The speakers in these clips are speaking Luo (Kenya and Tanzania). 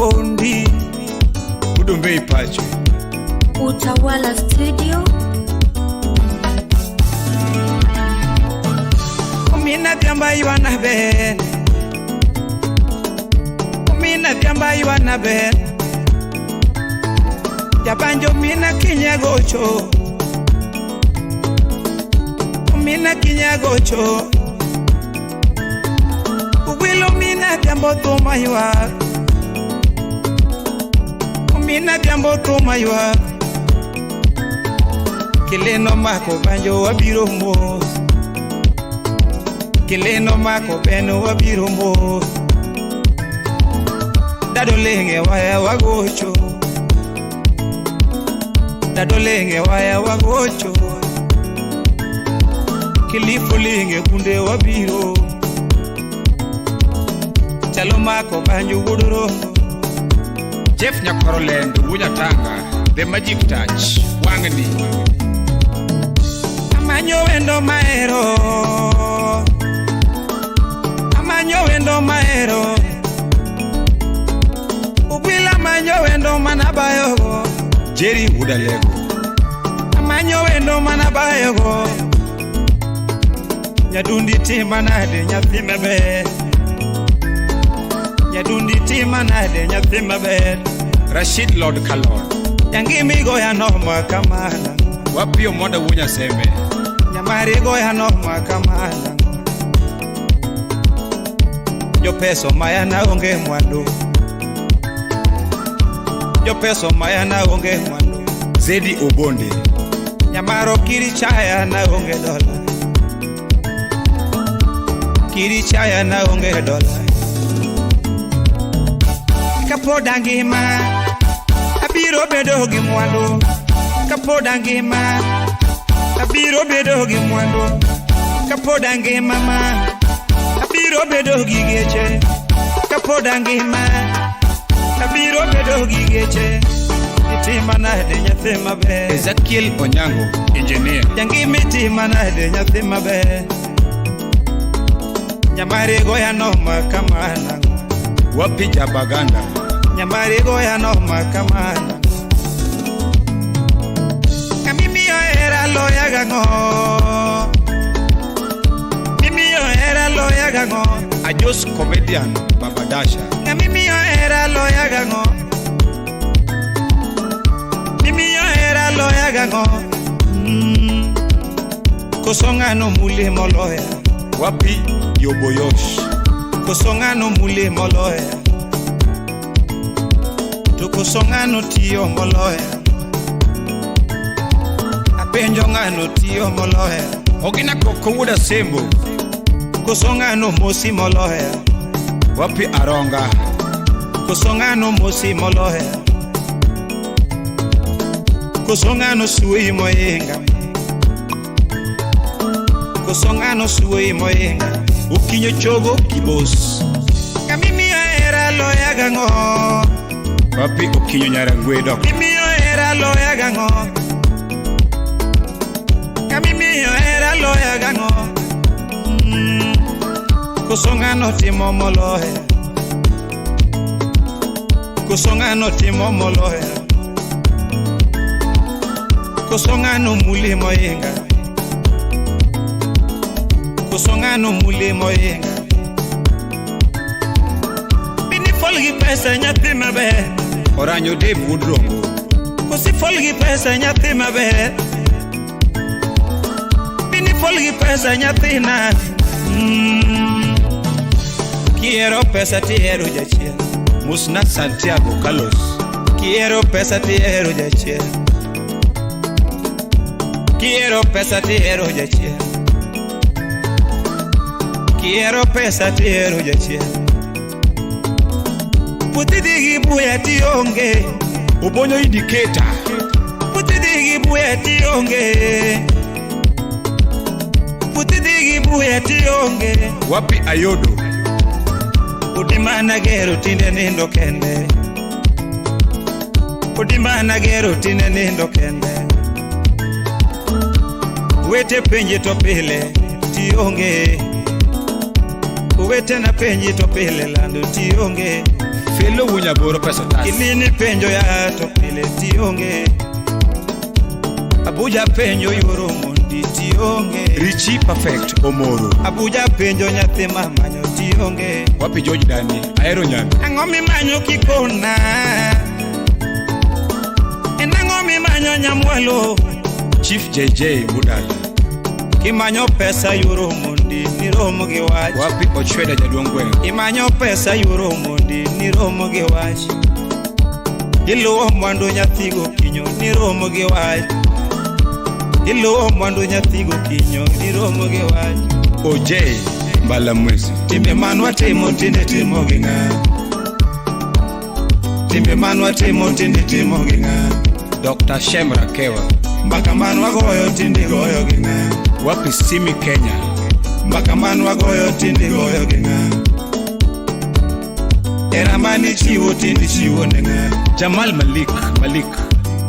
Obondi. Udombe pacho. Utawala Studio. Mina byamba iwana ben. Mina byamba iwana ben. Jabanjo mina kinyagocho. Mina kinyagocho. Wilo mina byambo tumaywa. Mina byambo tumaywa. Kileno mako banjo wabiro mos. Kileno mako beno wabiro mos. Dado lenge waya wagocho. Dado lenge waya wagocho. Kilifu lenge kunde wabiro. Chalo mako banjo guduro. Jeff Nyakoroland Wunyatanga, The Magic Touch, Wangni. Amanyo wendo maero. Amanyo wendo maero. Ugwila manyo wendo manabayogo. Jerry Udalego. Amanyo wendo manabayogo. Nyadundi tima nade nyathi maber. Nyadundi tima nade nyathi maber. Rashid Lord Kalor. Jangimi goya noma kamana. Wapio Mwanda Wunya Seme. Nyamari goya noma kamana. Jopeso maya na onge mwandu. Jopeso maya na onge mwandu. Zedi Obonde. Nyamaro kiri chaya na onge dola. Kiri chaya na onge dola. Kapod angima, abiro bedo gi mwandu. Kapod angima, abiro bedo gi mwandu. Kapod angima ma, abiro bedo gi geche. Kapod angima, abiro bedo gi geche. Itima nade nyathi maber. Ezekiel Onyango, Engineer. Jangima itima nade nyathi maber. Nyamari goya noma kamana. Wapi Jabaganda. Nyamari goya noma kamana. Kamimiyo hera loya gang'o. Mimiyo hera loya gang'o. Ajos Comedian, Baba Dasha. Kamimiyo hera loya gang'o. Mimiyo hera loya gang'o. Koso ng'ano mule moloya. Wapi Yoboyosh. Koso ng'ano mule moloya. To koso ng'ano tiyo moloya. Apenjo ng'ano tiyo moloya. Ogina Koko Wuoda Sembo. Koso ng'ano mosi moloya. Wapi Aronga. Koso ng'ano mosi moloya. Koso ng'ano suoyi moinga. Koso ng'ano suoyi moinga. Okinyo Chogo Kibos. Kamimiyo hera loya gang'o. Wapi Okinyo Nyarangwedo. Mimiyo hera loya gang'o. Kamimiyo hera loya gang'o. Koso ng'ano timo moloya. Koso ng'ano timo moloya. Koso ng'ano mule moinga. Koso ng'ano mule moinga. Bini fol gi pesa nyathi maber. Oranyo Dave Wuod Rongo. Kosi fol gi pesa nyathi maber. Bini fol gi pesa nyathina. Kihero pesa tihero jachien. Musna Santiago Carlos. Kihero pesa tihero jachien. Kihero pesa tihero jachien. Kihero pesa tihero jachien. Puothi dhi gi buya tionge. Obonyo Indicator. Puothi dhi gi buya tionge. Puothi dhi gi buya tionge. Wapi Ayodo. Udi mana gero tinde nindo kende. Udi mana gero tinde nindo kende. Wete penje to pile tionge. Owetena penji to pile lando tionge. Felo wunyaboro pesa otas. Kilini penjo ya to pile tionge. Abuja penjo yuoro mondi tionge. Richi Perfect Omoro. Abuja penjo nyathi mamanyo tionge. Wapi George Dani, ahero nyami. Ang'o mimanyo kikona? En ang'o mimanyo nyamwalo? Chief JJ Budala. Kimanyo pesa yuoro mondi nirom gi wach. Wapi Ochweda jaduong' gweng'. Imanyo pesa yuoro mondi nirom gi wach. Iluwo mwandu nyathi gokinyo nirom gi wach. Iluwo mwandu nyathi gokinyo nirom gi wach. OJ Mbalamwezi. Timbe manwa timo tinde timo gi ng'a? Timbe manwa timo tinde timo gi ng'a? Dr. Shem Rakewa. Mbaka manwa goyo tinde goyo gi ng'a? Wapi Simi Kenya. Mbaka manwa goyo tinde goyo gi ng'a? Era mani chiwo tinde chiwo ne ng'a? Jamal Malik Malik.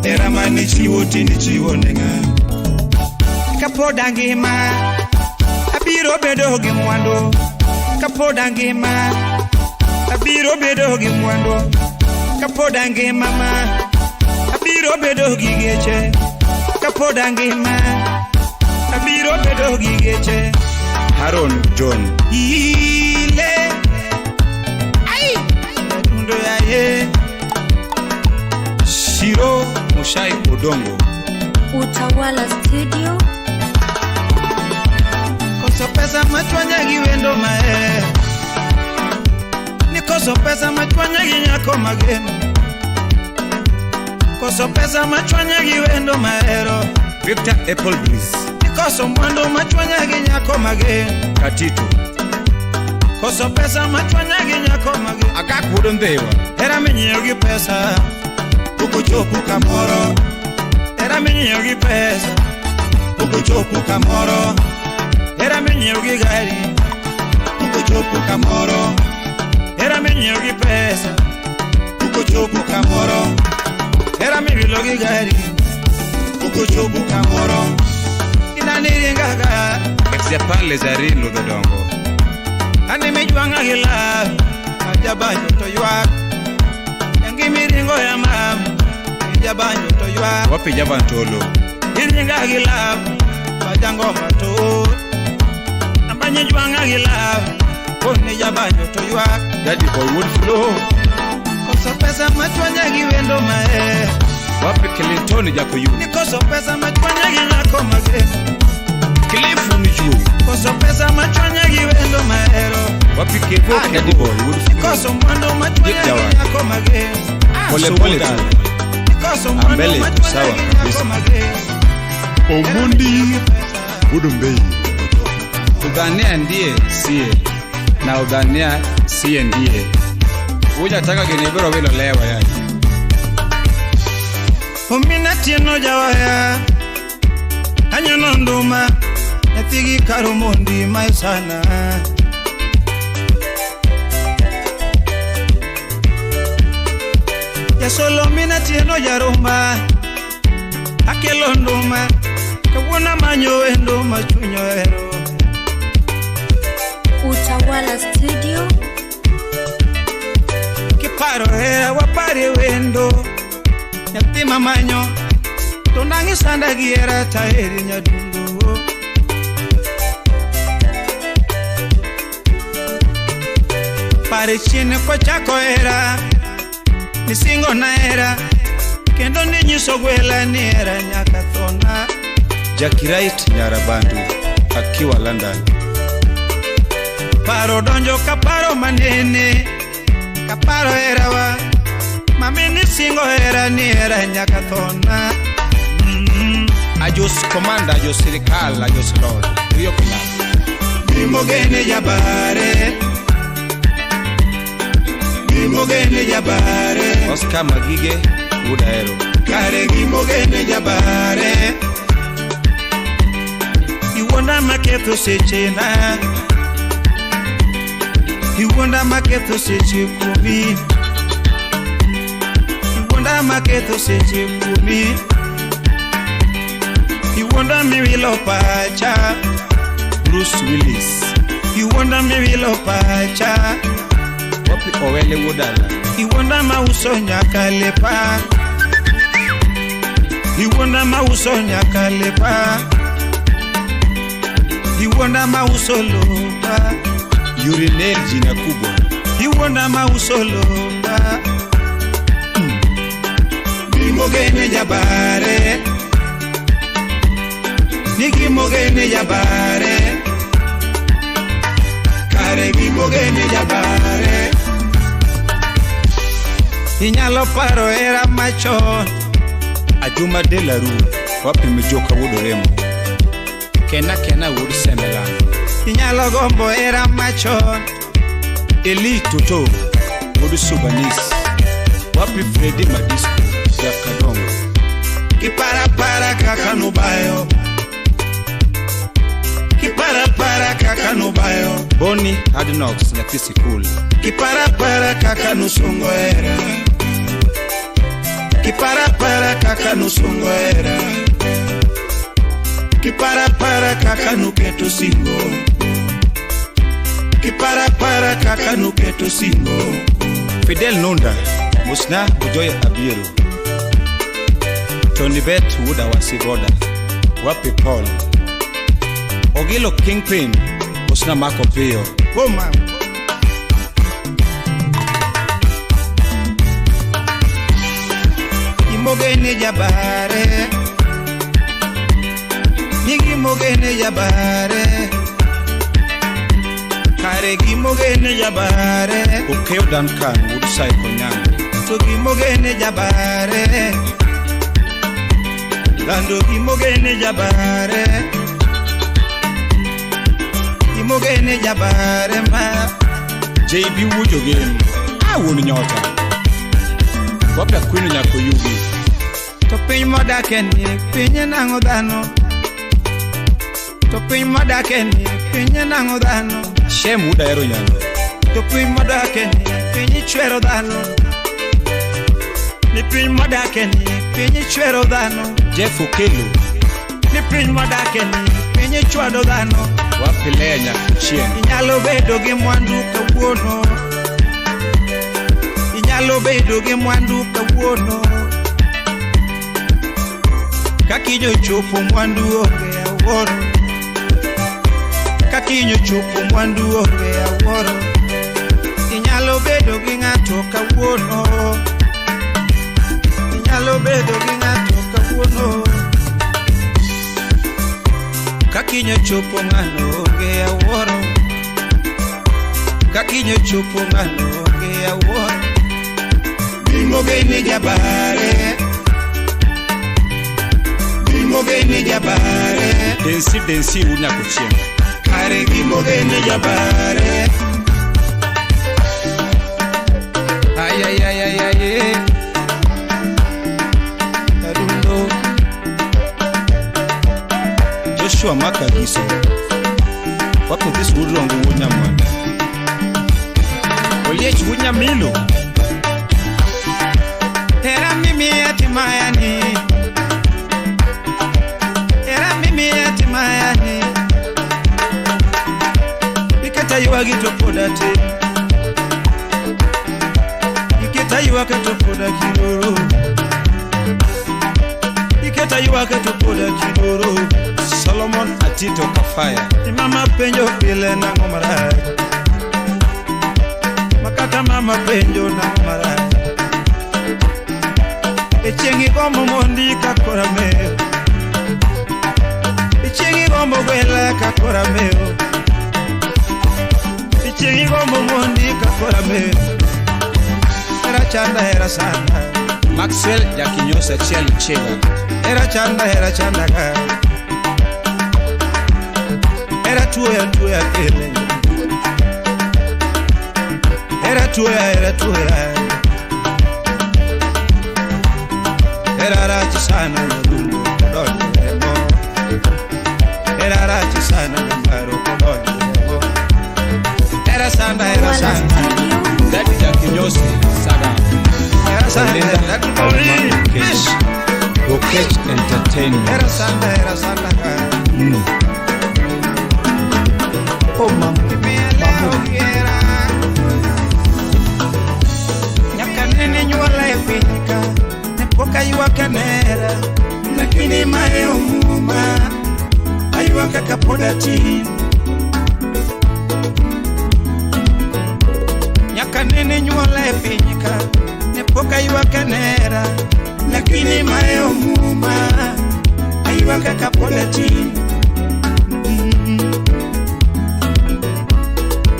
Era mani chiwo tinde chiwo ne ng'a? Kapod angima, abiro bedo gi mwandu. Kapod angima, abiro bedo gi mwandu. Kapod angima ma, abiro bedo gi geche. Kapod angima, abiro bedo gi geche. Haron John. Ile, ai, adundo yaye. Shiro Mushai Odongo. Utawala Studio. Koso pesa machwanya gi wendo mae. Ni koso pesa machwanya gi nyako mageno. Koso pesa machwanya gi wendo mahero. Victor Apple Breeze. Ni koso mwandu machwanya gi nyako mageno. Katito. Koso pesa machwanya gi nyako mageno. Agak wuod Ndhewa. Hera minyiewo gi pesa pok ochopo kamoro. Hera minyiewo gi pesa pok ochopo kamoro. Hera minyiewo gi gari pok ochopo kamoro. Hera minyiewo gi pesa pok ochopo kamoro. Hera miwilo gi gari pok ochopo kamoro. Inani ringaga Ex-Japan Lezarin Ludhodongo. ane mijwang'a gi law ajabanjo to ywak. Yangi miringo ya mam ijabanjo to ywak. Wapi Javan Tolo. Iringa gi law bajangoma to ol. Ambanye jwang'a gi law koni jabanjo to ywak. Daddy Boy Wuod Flo. Koso pesa machwanya gi wendo mae. Wapi Clinton Jakoyu. Ni koso pesa machwanya gi nyako mageno. Cliff Unijuo. Koso pesa machwanya gi wendo mahero. Wapi Kevo Daddy Boy Wuod Flo. Koso mwandu machwanya Dick gi Jawar. nyako mageno. Pole pole tu. Koso mwandu Ambele machwanya sawa gi nyako kabisa. mageno. Omondi Wuod Udhania ndiye siye na udhania siye ndiye. Hujataka gini biro wilo lewa yani. Omina tieno jawaya anyono nduma nyathi gi karo mondi mae sana. Jasolo mina tieno jarumba akelo nduma kawuono amanyo wendo ma chuny ohero. Utawala Studio. Kiparo hera waparie wendo nyathi mamanyo to nang' isanda gi hera taheri nyadundo. Pare chien kochako hera nisingo na hera kendo ninyiso gwela ni hera nyaka thona. Jackie Wright Nyarabandu akiwa London. Paro donjo kaparo manene kaparo herawa mami nisingo hera ni hera nyaka thona. Ajos Commander, ajos Sirikal, ajos Lord. Rio Kula. Gimogene jabare Gimogene jabare Oscar Magige Wuod Ahero. Kare gimogene jabare Iwuonda maketho sechena Iwuonda maketho seche kuomi Iwuonda maketho seche kuomi Iwuonda miwilo pacha Bruce Willis. Iwuonda miwilo pacha. Wapi Owele Wodala. Iwuonda mauso nyaka lepa. Iwuonda mauso nyaka lepa. Iwuonda mauso lopa. Urinel jina kubwa. Iwuonda mauso lopa. Gimogene jabare. Ni gimogene jabare. Kare gimogene jabare. Inyalo paro hera machon. Ajuma Delaru. Wapi Mijoka Wodoremo. Kena Kena Wuod Semelang. Inyalo gombo hera machon. Eli Toto Wuod Subanis. Wapi Fredi Madisco Jakadongo. Kiparapara kaka nubayo. Kiparapara kaka nubayo. Boni Hadnox nyathi sikul. Kiparapara kaka nusungo hera. Kiparapara kaka nusungo hera. Kiparapara kaka nuketo singo. Kiparapara kaka nuketo singo. Fidel Nunda Musna Bujoy Abiero. Tony Bet Wuda Wasiboda. Wapi Paul. Ogilo Kingpin Musna Mako Pio. Boma. Imogene jabare. Nigi mogene jabare. Kare gimogene jabare. Okeo Duncan Wuod Sai Konyango. To gimogene jabare. Lando gimogene jabare. Gimogene jabare ma. JB Wuod Ogem. Awuon nyota. Wapi Akwino nyako yugi. To piny modake ni piny nang'o dhano. To piny modake ni piny nang'o dhano. Shem Wuod Ahero Nyando. To piny modake ni piny chwero dhano. Ni piny modake ni piny chwero dhano. Jeff Okelo. Ni piny modake ni piny chwado dhano. Wapi Lea nyako chieng'. Inyalo bedo gi mwandu kawuono. Inyalo bedo gi mwandu kawuono. Kakinyo chopo mwandu onge awuoro. Kakinyo chopo mwandu onge awuoro. Inyalo bedo gi ng'ato kawuono. Inyalo bedo gi ng'ato kawuono. Kakinyo chopo ng'ano onge awuoro. Kakinyo chopo ng'ano onge awuoro. Gimogene jabare. Gimogene jabare. Densi Densi Wuod nyako chieng'. Kare gimogene jabare. Ay ay ay ay ay. Karundo. Joshua Makagiso. Wapi this Wuod Rongo Wuod Nyamwanda. Oliech Wuod Nyamilo. Era mimi atimayani. Era mimi atimayani. Iketa yuagi to poda te. Iketa yuaka to poda kidoro. Iketa yuaka to poda kidoro. Solomon Atito Kafaya. Mama penjo pile nang'o marach. Makata mama penjo nang'o marach. E chieng' igombo mondi kakora meyo. E chieng' igombo gwela kakora meyo. E chieng' igombo mondi kakora meyo. Era chanda era sana. Maxwell Jakinyosa Achiel Chega. Era chanda ka. Era tuoya tuoya pile. Era tuoya era tuoya. Era rach sana nyadungo kodonjo remo. Era rach sana nyambaro kodonjo remo. Era sana era Utawala sana. Studio. Daddy Jakinyosi Sada. Era sana Linda era Okech. Okech Entertainment. Era sana ka. Oh, mama. Mele ogiera. Aywak kaka pod atin. Nyaka nene nyuola e piny ka, ne pok aywak e nera, lakini mae omuma, aywak kaka pod atin.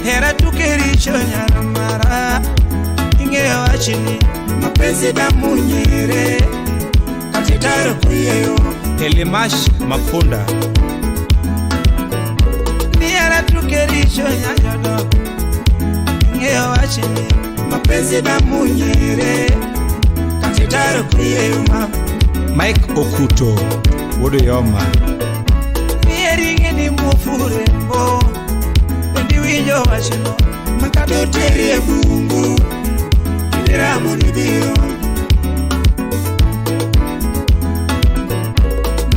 Hera tuke richo nyar mara, ing'eyo wachni, mapenzi damu nyere, katitaro kuyeyo. Elimash Mapunda. Ni hera tuke richo nyanyodo, ing'eyo wachni, mapenzi damu nyere, katitaro kuyeyo mama. Mike Okuto wuod Yoma. Mieri ni muofu rembo, bende iwinjo wachno, makata oteri e bungu, idiramo ni dhiyo.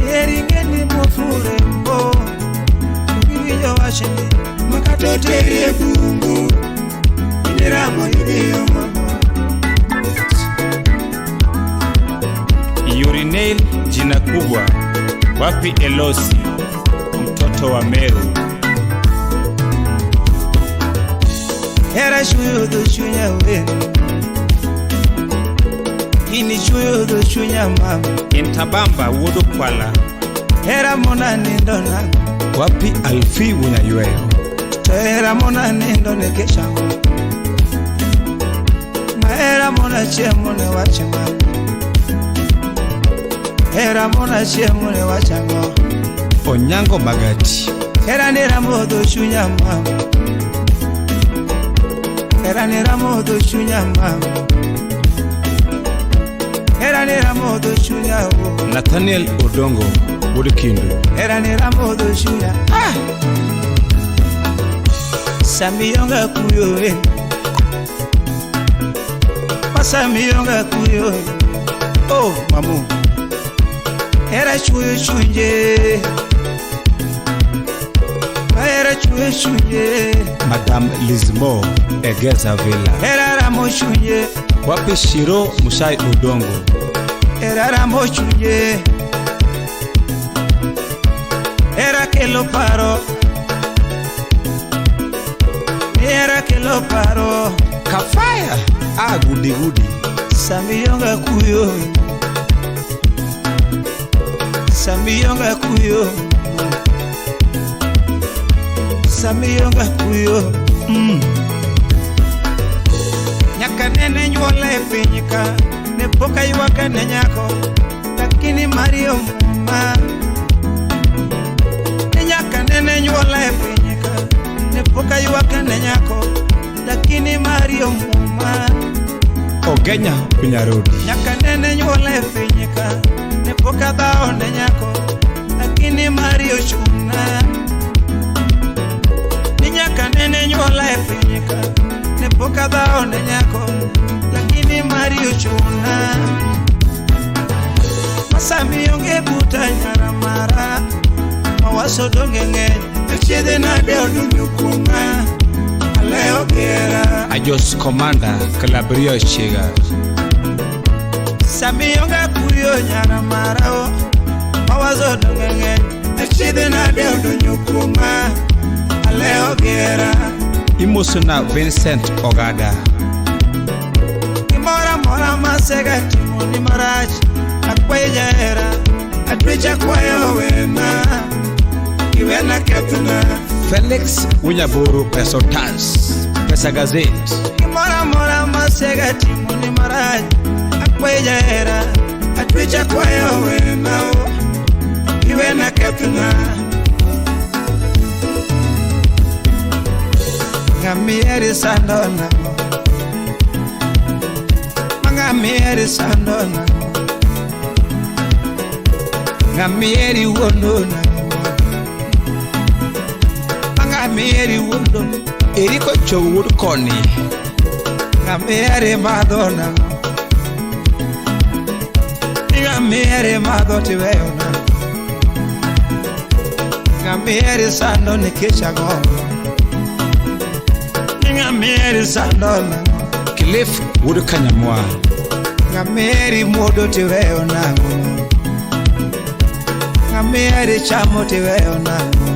Mieri ni muofu rembo, iwinjo wachni, makata oteri e bungu, idiramo ni dhiyo mama. Urinel jina kubwa. Wapi Elosi mtoto wa Meru. Hera chuyo dho chunya wen, ini chuyo dho chunya mama. Intabamba wuod Okwala. Hera mona nindo nang'o, Wapi Alfi Wunyayweyo. to hera mona nindo nikech ang'o? Ma hera mona chiemo ne wach mane? Hera mona chiemo ne wach ang'o? Onyango Magati. Hera ni ramo dho chunya mama. Hera ni ramo dho chunya mama. Hera ni ramo dho chunya o. Nathaniel Odongo wuod Kindu. Hera ni ramo dho chunya. Ah! Sami onge kuyo e. Masami onge kuyo e. Oh, mamu. Hera chuyo chunje. Hera chuyo chunje. Madame Lizmo Egeza Villa. Hera ramo chunje. Wapi Shiro Mushai Odongo. Hera ramo chunje. Hera kelo paro. Hera kelo paro. Kafaya. Ah, gudi gudi. Sami onge kuyo. Sami onge kuyo. Sami onge kuyo. Nyaka nene nyuola e piny ka, ne pok aywak ne nyako, lakini Mario muma. Ni nyaka nene nyuola e piny ka, ne pok aywak ne nyako, lakini Mario muma. Ogenya Pinyarodi. Nyaka nene nyuola e piny ka, ne pok adhawo ne nyako, lakini Mario chuna. Ni nyaka nene nyuola e piny ka, ne pok adhawo ne nyako, lakini Mario chuna. Masami onge buta nyara mara, mawaso donge ng'eny, achiedhe nade odonjo kuoma, alewo gera. Ajos Commander Calabrio Chiga. Sami onge kuyo nyara mara o, mawaso donge ng'eny, achiedhe nade odonjo kuoma, alewo gera. Imosona Vincent Ogada. Gimoro amora masega timo ni marach, akwayo jahera, atwech akwayo wena, iwena kethna. Felix Winyaburu Pesotas. Pesa Gazette. Gimoro amora masega timo ni marach, akwayo jahera, atwech akwayo wena, iwena kethna. Ng'amieri sando nang'o, ng'amieri sando nang'o, ng'amieri wuondo nang'o, ng'amieri wuondo, Eriko Chow wuod Koni. ng'amieri madho nang'o, ng'amieri madho tiweyo nang'o, ng'amieri sando nikech ang'o, ng'amieri sando nang'o. Cliff wuod Kanyamwa. Ng'amieri muodo tiweyo nang'o, Ng'amieri chamo tiweyo nang'o?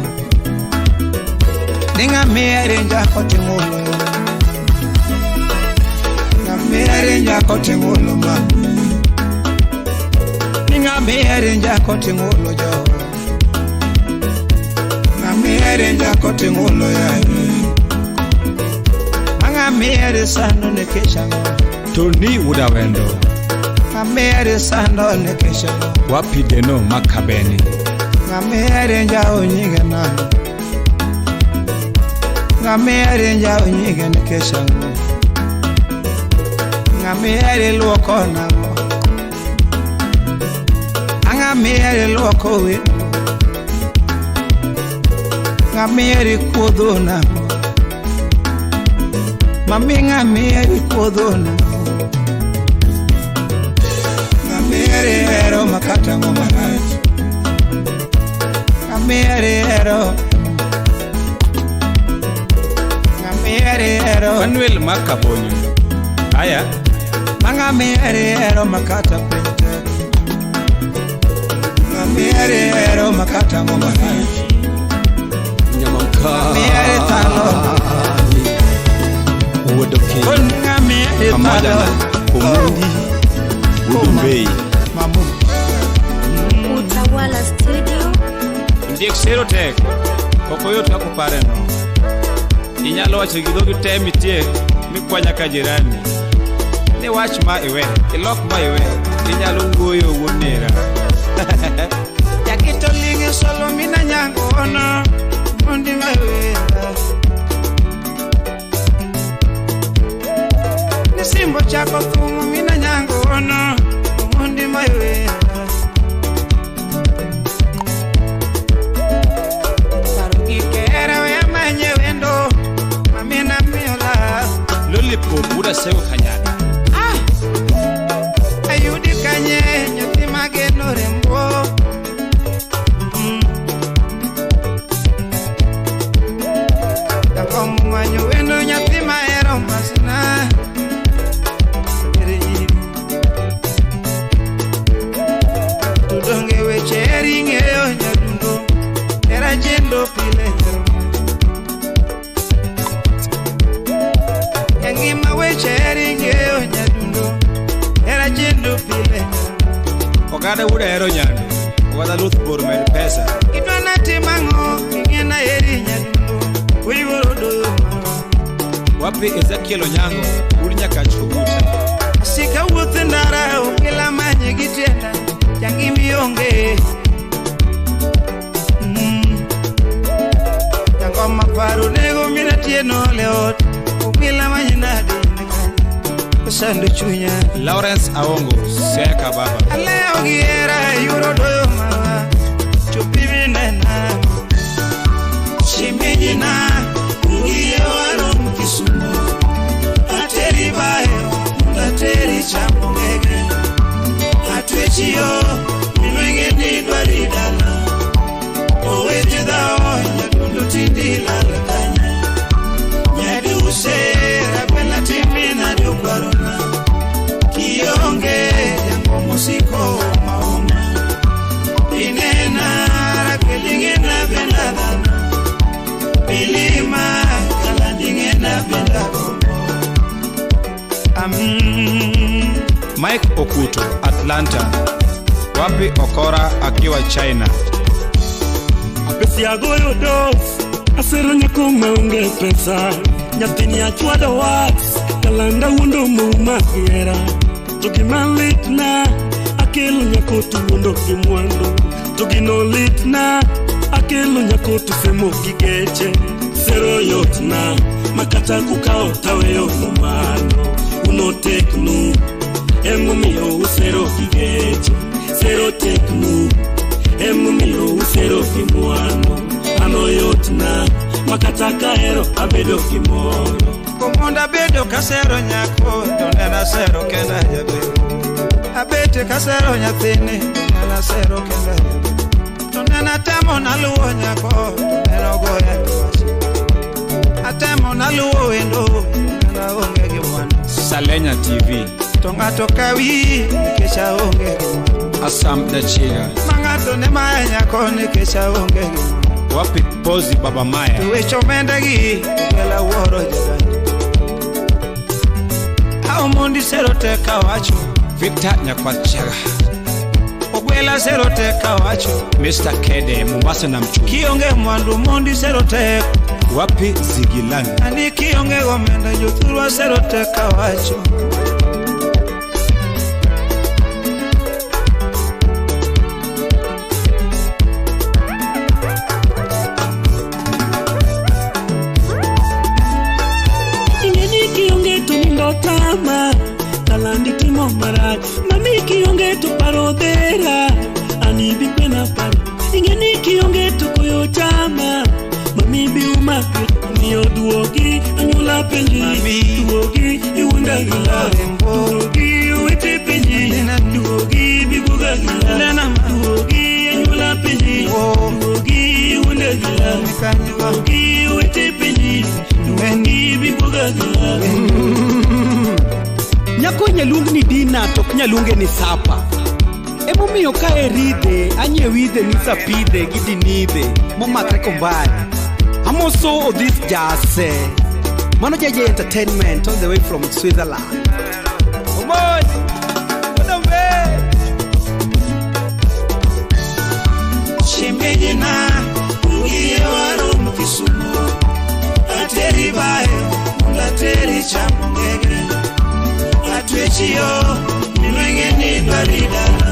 Ni ng'amieri njako ting'ulo. Ng'amieri njako ting'ulo mama. Ni ng'amieri njako ting'ulo jowa. Ng'amieri njako ting'ulo yaye. Ng'amieri sando nikech ang'o? Tony Wudawendo. Ng'amieri sando nikech ang'o? Wapi Deno Makabeni. Ng'amieri njawo nyinge nang'o? Ng'amieri njawo nyinge nikech ang'o? Ng'amieri luoko nang'o? Ng'amieri luoko wendo. Ng'amieri kuodho nang'o? Mami ng'amieri kuodho nang'o? Ng'amieri hero makata ng'o marach. Ng'amieri hero. Ng'amieri hero. Manuel Makabonyo. Aya. Ng'amieri hero makata piny tek. Ng'amieri hero makata ng'o marach. Ng'amieri thalo. Wuodoki. Ng'amieri Pamoja thalo. na Omondi Wudombei. Mamu. Utawala Studio. Ndiek sero tek, ok oyot kaka upareno. Inyalo wacho gi dhogi te mitiek mikwanya ka jirani. Ni wach ma iwe, ilok ma iwe, inyalo wuoyo wuod nera. Jakito linge solo mina nyango ono mondi mawera. Nisimbo chako thumo mina nyango ono mondi mawera. Paro gi kera we manye wendo mamina miola. Lollipop wuod Asego Kanyada. Ah! Ayudi kanye nyathi mageno rembo. Jakom manyo wendo nyathi mahero mbasna. Tudonge weche eri ng'eyo nyadundo. Hera chendo pile Ngima weche eri ng'eyo nyadundo. Hera chendo pile Oganda wuod ahero nyando. Oganda luth bor med pesa. Idwa timo ang'o king'ena eri nyadundo. Uyuoro doyo marwa. Wapi Ezekiel Onyango wuod Nyakach Oguta. Asika wuoth e ndara okela manye gi tienda. Jangimi onge. Jangoma paro nego mina tieno le ot. Okela manye nade kanye. Osando chunya. Lawrence Aongo Siaya Kababa. Alewo gi hera yuro doyo marwa. Chopi minena. Shimejina ugiye warom Kisumu. Ateri bayo ateri chamo ngege. Atwechiyo minwenge ni dwari dala. Owete dhao nyadundo tindi lal kanye. Nyaduse rakwena timina dukwarona. Kionge jangomo siko maoma. Inena rakwelingena benda dhano. Milima kalandingena benda kombo. Mike Okuto Atlanta. Wapi Okora akiwa China. Apesi agoyo dos, asero nyako maonge pesa. Nyathini achwado wax, kalanda wuondo muma hera. To gima litna, akelo nyako to wuondo gi mwandu. To gino litna, akelo nyako to semo gi geche. Sero yotna, makata kukawo taweyo mano. Uno teknu, emomiyo usero gi geche. Sero teknu, emomiyo usero gi mwandu. Ano yotna, makata kahero abedo gi moro. Komonda bedo kasero nyako to nena sero kenda jaber. Abete kasero nyathini nena sero kenda jaber. To nena temo naluwo nyako to nena ogoya gi wach. Atemo naluwo wendo to nena onge gi mwandu. Salenya TV. To ng'ato kawi nikech aonge gi mwandu. Asam Dachiga. Ma to ne maya nyako nikech aonge gi Wapi Pozi Baba Maya. To weche omenda gi ogwela wuoro jagani. Omondi sero tek awacho. Victor Nyakwachaga. Ogwela sero tek awacho. Mr. Kede Mombasa na mchumi. Kionge mwandu mondi sero tek. Wapi Zigilani. Ani kionge omenda jothurwa sero tek awacho. Tama talandi timo marach mami kionge to paro dhera ani bi kwena paro ingeni kionge to koyo chama mami bi umake miyo duogi anyula penji duogi iwunda gila duogi wete penji duogi bi buga gila duogi anyula penji duogi iwunda gila duogi wete penji duogi bi buga gila. Nyako nyaluong ni dina to ok nyaluonge ni sapa. Emomiyo ka eridhe anyiew idhe ni sapidhe gi dinidhe momakre kombani. Amoso Odhis Jase. Mano JJ Entertainment all the way from Switzerland. Omondi, Odombe. Shimejina, ugiye warom Kisumu. Ateri bayo, mundateri chamongege. Atwechio, milwenge ni dwaridala.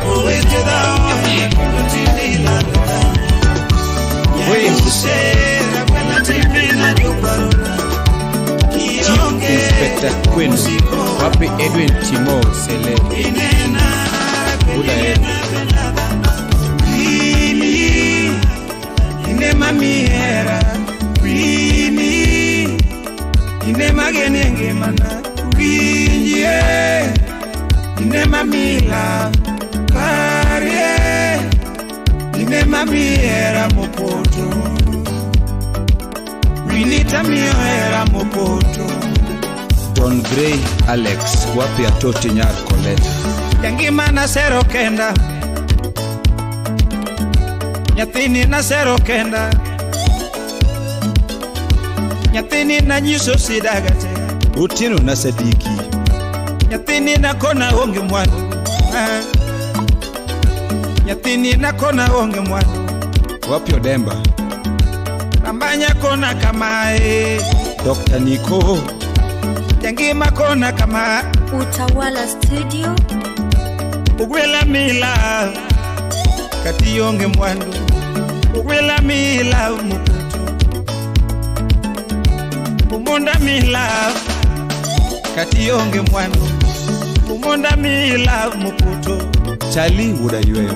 Owete dhao, nyakondo lalata. Nyakusera, kwena timina dukwarona. Chief Inspector Kwenu. Wapi Edwin Timo Sele. Buda Ed. Mimi, inema miera. Mimi, inema gene mana. Winjie, inema mila karie, inema miera mopoto. Winita miera mopoto. Don Gray Alex, wapi Atoti Nyar Colette. Jangima na sero kenda. Nyathini na sero kenda. Nyathini na nyiso sidagate. Otieno na Sadiki. Nyathini na kona onge mwandu. Nyathini na kona onge mwandu. Wapi Odemba. Rambanya kona kamae. Dr. Nico. Jangima kona kama. Utawala Studio. Ugwela mila kati onge mwandu. Ugwela mila mukutu. Umonda mila kati onge mwandu. Umonda mila mukutu. Chali wuda yweyo.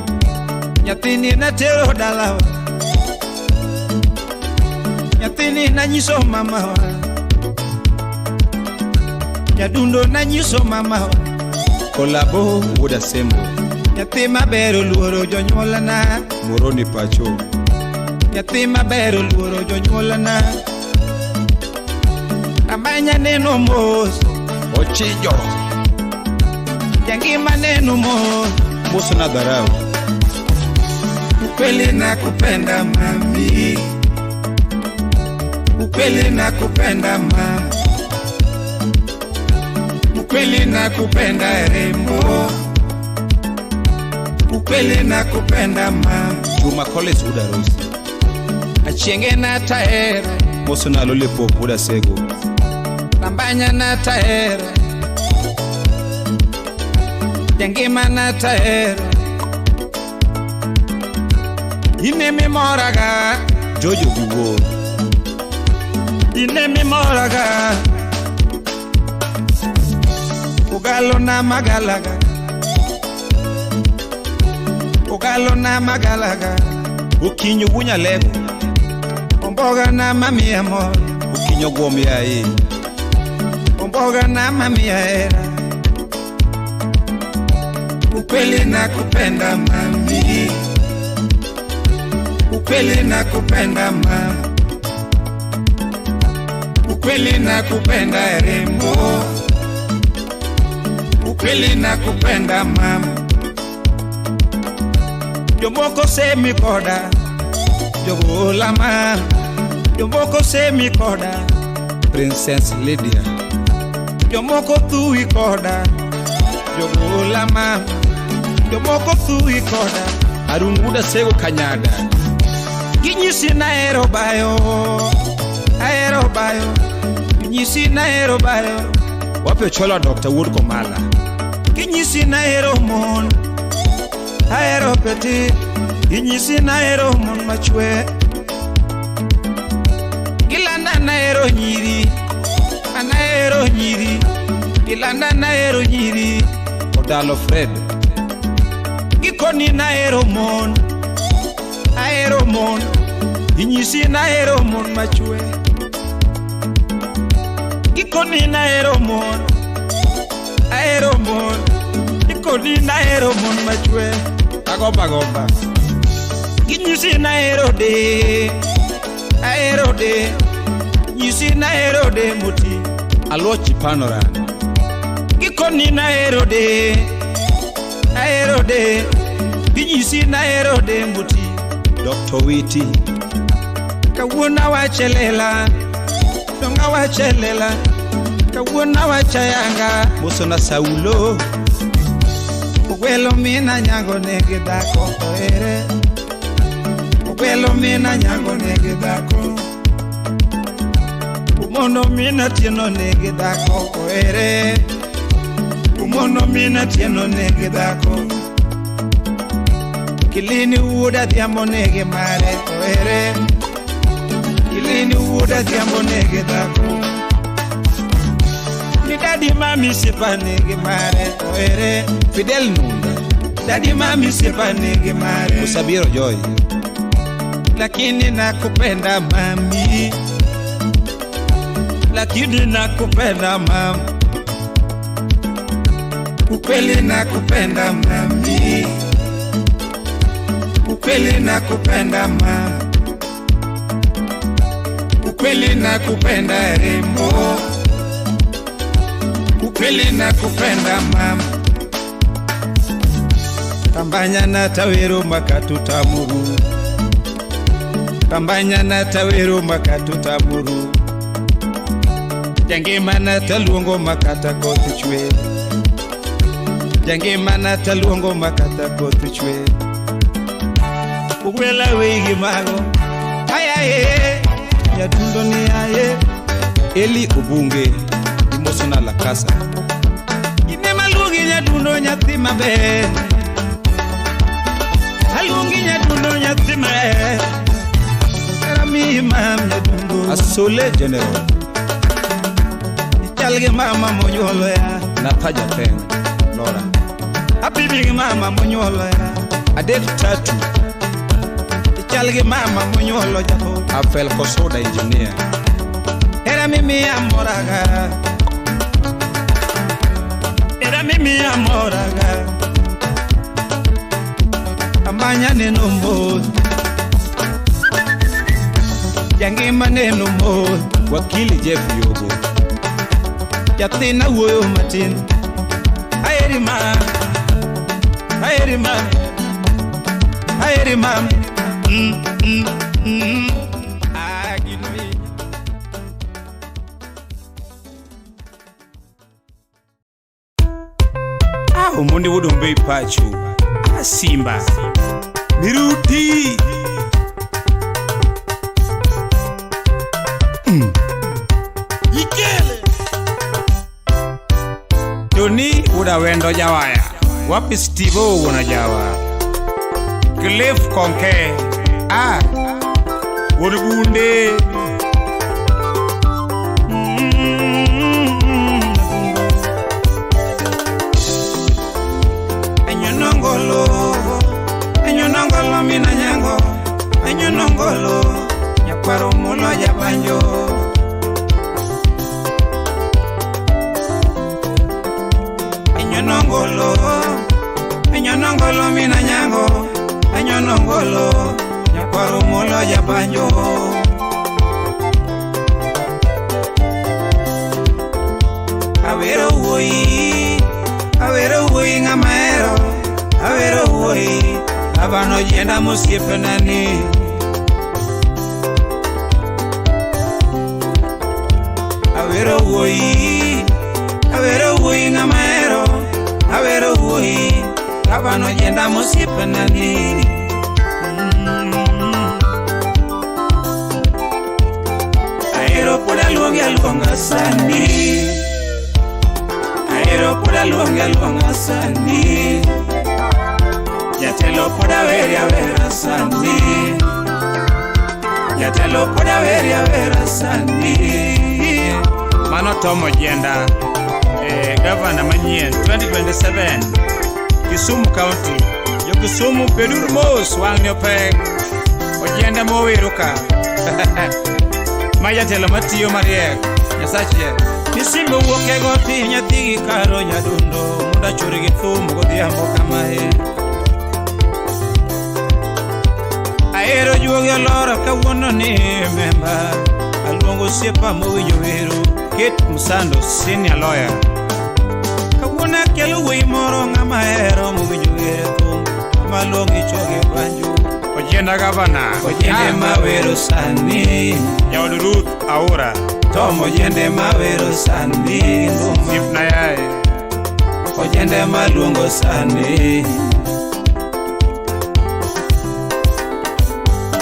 Nyathini na tero dalawa. Nyathini na nyiso mamawa. Nyadundo na nyiso mamawa. Kolabo wuda sembo. Nyathi maber oluoro jonyuolana. Moroni pacho. Nyathi maber oluoro jonyuolana. Amanya neno mos. Ochijo. Jangima neno mos. Mos na dharau. Ukweli nakupenda mami. Ukweli nakupenda ma. Ukweli nakupenda rembo. Ukweli nakupenda ma. Juma College uda Rosi. Achienge na taera. Moso na lollipop uda sego. Rambanya na taera. Jangima na taera. Ine mimoraga. Jojo Biwo. Ine mimoraga. Ugalo na magalaga. Ugalo na magalaga. Ukinyo wunya lego. Omboga na mami amor. Ukinyo guom yae. Omboga na mami era. Ukweli nakupenda mami. Ukweli nakupenda ma. Ukweli nakupenda rembo. Ukweli nakupenda mama. Jomoko semi koda, jogolama. Jomoko semi koda, Princess Lydia. Jomoko thui koda, jogolama. Jomoko thui koda, Arun Wuda Sego Kanyada. Ginyisi nahero bayo, ahero bayo. Ginyisi nahero bayo. Wapi Ochola Dr. Wuod Komala. Ginyisi nahero mon, ahero peti. Ginyisi nahero mon machwe. Gilanda nahero nyiri, anahero nyiri. Gilanda nahero nyiri. Odalo Fred. Gikoni nahero mon, ahero mon. Ginyisi nahero mon machwe. Gikoni nahero mon, ahero mon. Gikoni nahero mon machwe. Agomba gomba. Ginyisi nahero de, ahero de. Nyisi nahero de moti. Alochi Panorama. Gikoni nahero de, ahero de. Ginyisi nahero de moti. Dr. Witi. Kawuono awache lela, donga awache lela. Kawuono awacho yanga. Mosona Saulo. Ogwelo mina nyango nigi dhako ohere. Ogwelo mina nyango nigi dhako. Umono mina tieno nigi dhako ohere. Umono mina tieno nigi dhako. Kilini wuod adhiambo nigi mare ohere. Kilini wuod adhiambo nigi dhako. Ni dadi mami sipa nigi mare ohere. Fidel Nunda. Dadi mami sipa nigi mare. Usabiro Joy. Lakini nakupenda mami, lakini nakupenda mami. Ukweli nakupenda mami, ukweli nakupenda mami. Ukweli nakupenda rembo, ukweli nakupenda mami. Tambanya na tawero makatutamuru. Tambanya na tawero makatutamuru. Jangima na taluongo makata koth chwe. Jangima na taluongo makata koth chwe. Ugwela wegi mago. Ayaye, nyadundo ni aye. Eli Obunge. Imosona Lakasa. Ine maluongi nyadundo nyathi maber. Aluongi nyadundo nyathi maber. Rami mam nyadundo. Asole General. Ichal gi mama monyuolo ya. Nataja Peng. Laura. Happy gi mama monyuolo ya. Adek Tatu. Ichal gi mama monyuolo japo. Afel Kosoda Engineer. Era mimi amoraga. Era mimi amoraga. Amanya neno mos. Jangima neno mos. Wakili Jeff Yogo. Nyathina wuoyo matin. Aheri ma, aheri ma, aheri ma. Ah, gino hinya. Ah, Omondi Wuod Ombei pacho. Ah, Simba. Miruti. Ikele. Tony Wuod Awendo Jawaya. Wapi Steve O wuon Ajawa. Cliff Konke. Ah. Wuod Bunde. Enyonongolo, enyonongolo mina nyango, enyonongolo, nyakwaro mulo jabanjo. Enyonongolo, enyonongolo mina nyango, enyonongolo, nyakwaro mulo jabanjo. Awero wuoyi, awero wuoyi ng'ama ahero, awero wuoyi, Gavana Ojienda mosiepena ni. Awero wuoyi, awero wuoyi ng'ama ahero, awero wuoyi, Gavana Ojienda mosiepena ni. Ahero pod aluongi aluonga sani, ahero pod aluongi aluonga sani, jatelo pod aweri awera sani, jatelo pod aweri awera sani. Mano Tom Ojienda, gavana manyien 2027 Kisumu County. Jo Kisumu beduru mos, wang'ni opek. Ojienda mowero ka. Ma jatelo matiyo mariek, Nyasache. Misimbo wuok e got nyathi gi karo nyadundo mondo achur gi thum godhiambo kamae. Ahero juogi oloro kawuono ni memba, aluongo osiepa mowinjo wero. Kate Msando, senior lawyer. Kawuono akelo wuoyi moro ng'ama ahero mowinjo wero e thum, ng'ama luongi chogi banjo. Ojienda gavana. Ojiende mawero sani, Jaod Ruth Aura. Tom Ojiende mawero sani, Osiepna yaye. Ojiende maluongo sani.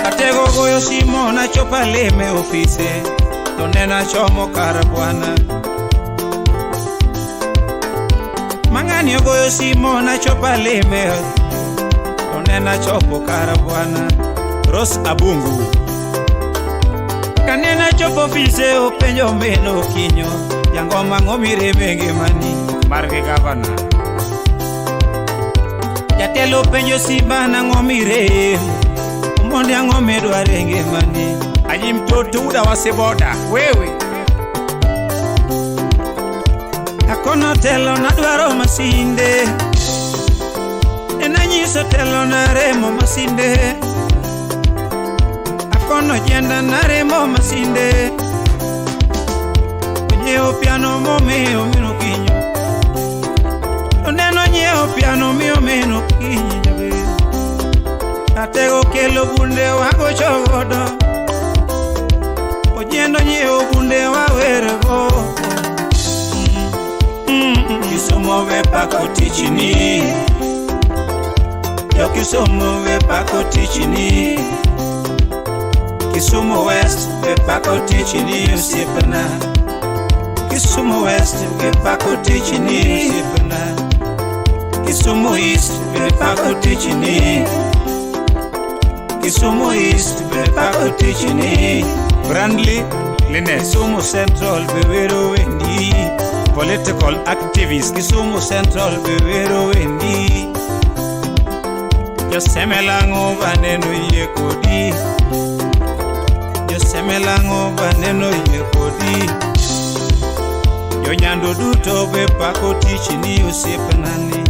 Atego goyo simo nachopo alime ofise, to nena chomo kar bwana. Mang'ani ogoyo simo nachopo alime, to nena chopo kar bwana. Rose Abungu. Kanena chopo ofise openjo min Okinyo, jangoma ang'o mireme e ngimani? Margi gavana. Jatelo penjo Simba nang'o mirem, Omondi ang'o midwaro e ngimani? Aji mtoto uda wasiboda. Wewe. Akono telo nadwaro masinde, enanyiso telo naremo masinde. Akono Ojienda naremo masinde, onyiewo piano momiyo min Okinyo. To neno nyiewo piano miyo min Okinyo jaber. Atego kelo bunde wagocho godo, Ojienda onyiewo bunde wawergo. Kisumu we pako tichni, jo Kisumu we pako tichni, Kisumu West we pako tichni osiepna, Kisumu West we pako tichni osiepna, Kisumu East we pako tichni, Kisumu East we pako tichni, Brandly Linet. Kisumu Central be wero wendi, Political activist. Kisumu Central be wero wendi. Josemelang'o baneno yie kodi, Josemelang'o baneno yie kodi. Jonyando duto be pako tichni osiepna ni,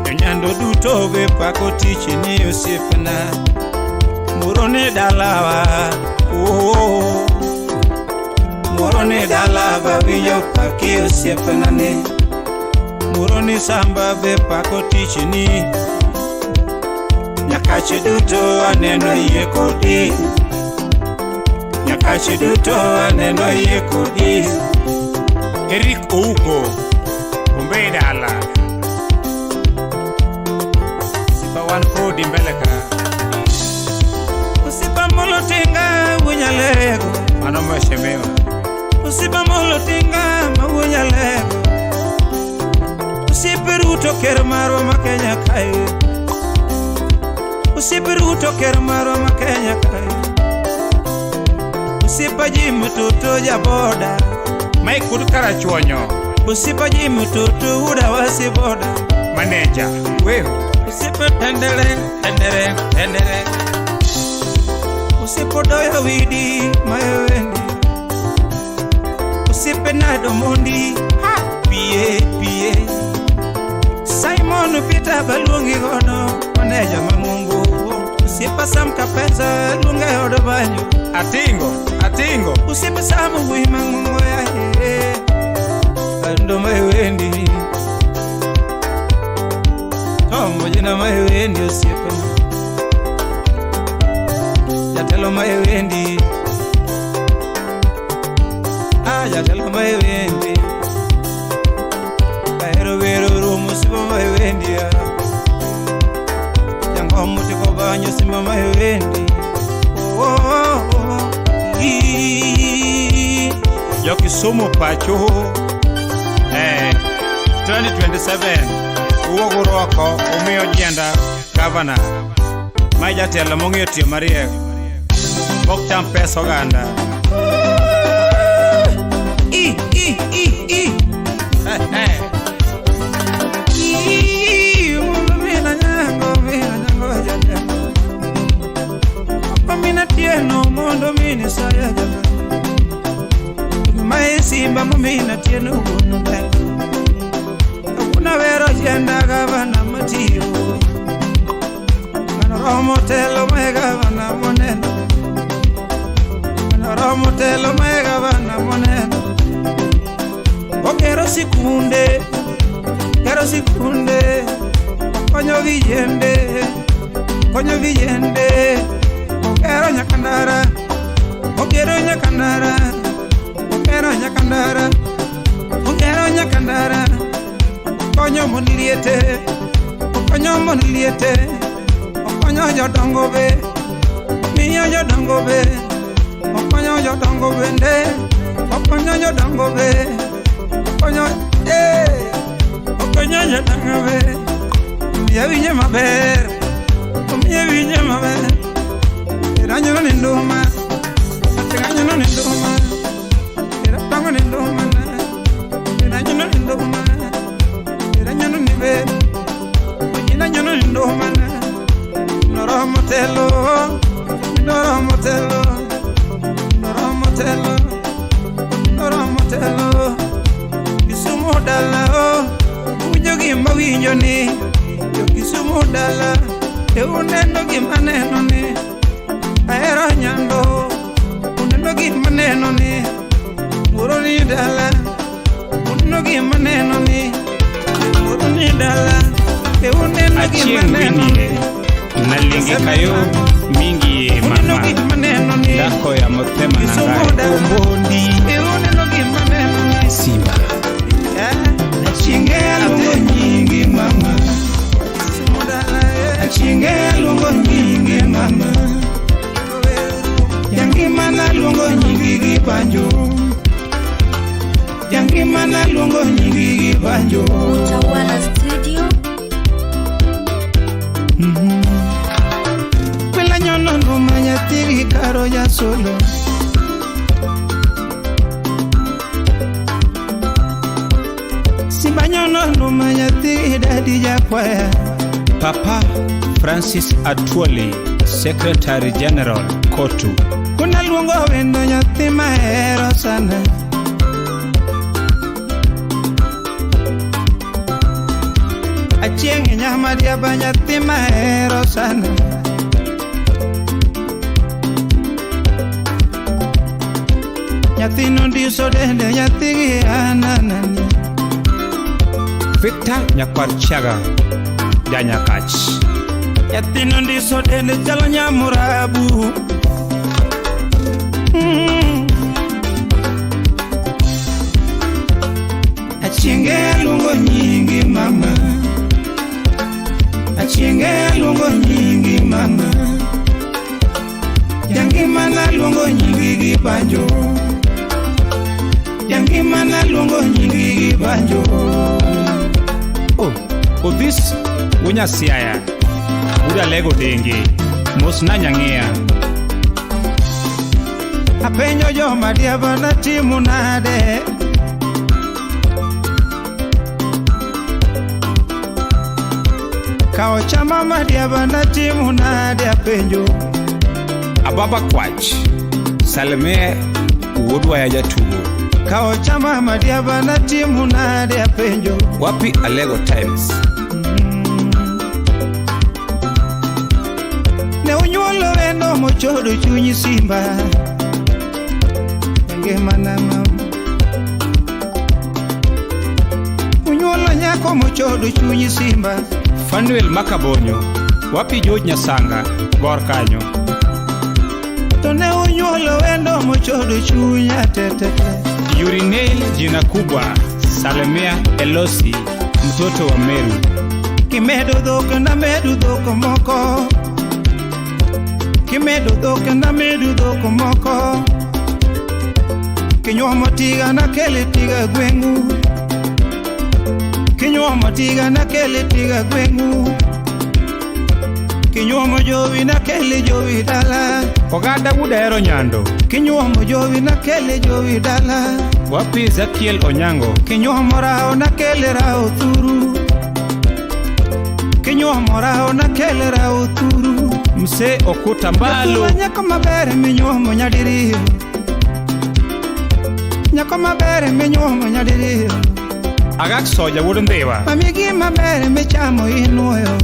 Jonyando duto be pako tichni osiepna. Moro ni dalawa, oh, moro ni dalawa winjo paki osiepna ni. Moro ni samba be pako tichni, Nyakache duto aneno yie kodi, Nyakache duto aneno yie kodi. Eric Ouko. Bombay dala. Sipa wan kodi mbele ka. Osiepa molo tinga wunyalego, Mano mheshimiwa. Osiepa molo tinga ma wunyalego. Osiepe Ruto ker marwa ma Kenya kae, Osiepe Ruto ker marwa ma Kenya kae. Osiepa Jim Toto jaboda, Mike Kud Karachuonyo. Osiepa Jim Toto uda wasiboda. Manager. Wewe. Osiepe tendere tendere tendere, Osiepe doyo widi mayowendi, Osiepe nado mondi ha pie pie. Simon Peter baluongi godo maneja mang'ongo, Osiepa Sam Kapenza luonge odo banyo, Atingo. Atingo. Osiepa Sam wuoyi mang'ongo yaye, ando mayowendi. Noromo jina ma ewendi osiepena. Jatelo ma ewendi. Ah, jatelo ma ewendi. Ahero wero rumo simba ma ewendi ah. Jangomo tiko banyo simba ma ewendi. Oh, oh, oh, oh. Ii. Jokisumu pacho 2027 uwuog oko umiyo Ojienda gavana ma jatelo mong'eyo tiyo mariek mok cham pesa oganda. I, i, i, i. Ii, mondo mina nyango, mina nyango jatelo. Mina tieno mondo mini saya jatelo. Mae simba momina tieno wuon ber. Kuna wero Ojienda gavana matiyo. Mano romo telo mae gavana moneno. Mano romo telo mae gavana moneno. Ogero sikunde, gero sikunde, okonyo vijende, konyo vijende, ogero nyakandara, ogero nyakandara, ogero nyakandara, ogero nyakandara, okonyo mon liete, okonyo mon liete, okonyo jodongo be, miyo jodongo be, okonyo jodongo bende, okonyo jodongo be. Okonyo, okonyo jodongo be, omiyo winjo maber, omiyo winjo maber. Eranyono ni nduma, atinganyono ni nduma, erapango ni nduma na, eranyono ni nduma, eranyono ni be, onyinanyono ni nduma na. Noromo telo, noromo telo, noromo telo, noromo telo. Kisumu dala o, winjo gima winjo ni, jo Kisumu dala, e uneno gima neno ni, ahero nyando, uneno gima neno ni, wuoro ni dala, uneno gima neno ni, wuoro ni dala, e uneno gima Achieng' neno ni, Winnie nalingi kayo mingi ye uneno mama gima neno ni, dako ya mothema Kisumu nangae dala, Omondi e uneno gima neno ni, Simba. eh, Achienge aluongo nyingi mama. Kisumu dala, eh, Achienge aluongo nyingi mama. Jangimana luongo nyingi gi banjo. Jangimana luongo nyingi gi banjo. Utawala Studio. Wila nyono nduma nyathi gi karo jasolo. Simba nyono nduma nyathi gi dadi jakwaya. Papa Francis Atwoli, Secretary General Kotu. Kuna luongo wendo nyathi mahero sana. Achieng' nyamadiaba nyathi mahero sana. Nyathino ndiso dende nyathi gi ananani. Victor Nyakwar Chiaga, Janyakach. Nyathino ndiso dende chalo nyamurabu. Achienge aluongo nyingi mama. Achienge aluongo nyingi mama. Jangimana luongo nyingi gi banjo. Jangimana luongo nyingi gi banjo. Oh, Odhis Wunya Siaya, Buda Lego Denge, Mosna Nyang'ia. Apenjo joma diaba natimo nade. Kawo chama madiaba natimo nade apenjo. Ababa Kwach, Salme Wuodwaya Jatugo. Kawo chama madiaba natimo nade apenjo. Wapi Alego Times. Ne unyuolo wendo mochodo chuny simba. Ngimana mama. Unyuolo nyako mochodo chuny simba. Fanuel Makabonyo, wapi George Nyasanga, gor kanyo. To ne unyuolo wendo mochodo chunya tetete. Urinale jina kubwa, Salimia Elosi, mtoto wa Meru. Kimedo dhok namedo dhok moko. Kimedo dhok namedo dhok moko. Kinyuomo tiga nakele tiga gweng'u. Kinyuomo tiga nakele tiga gweng'u. Kinyuomo jowi nakele jowi dala. Oganda Wuod Nyando. Kinyuomo jowi nakele jowi dala. Wapi Ezekiel Onyango. Kinyuomo rao nakele rao thuru. Kinyuomo rao nakele rao thuru. Mse Okuta Mbalo. Nyako maber minyuomo nyadiriyo. Nyako maber minyuomo nyadiriyo. Agak soja wuod Ndhiwa. Mami gima ber michamo inuoyo.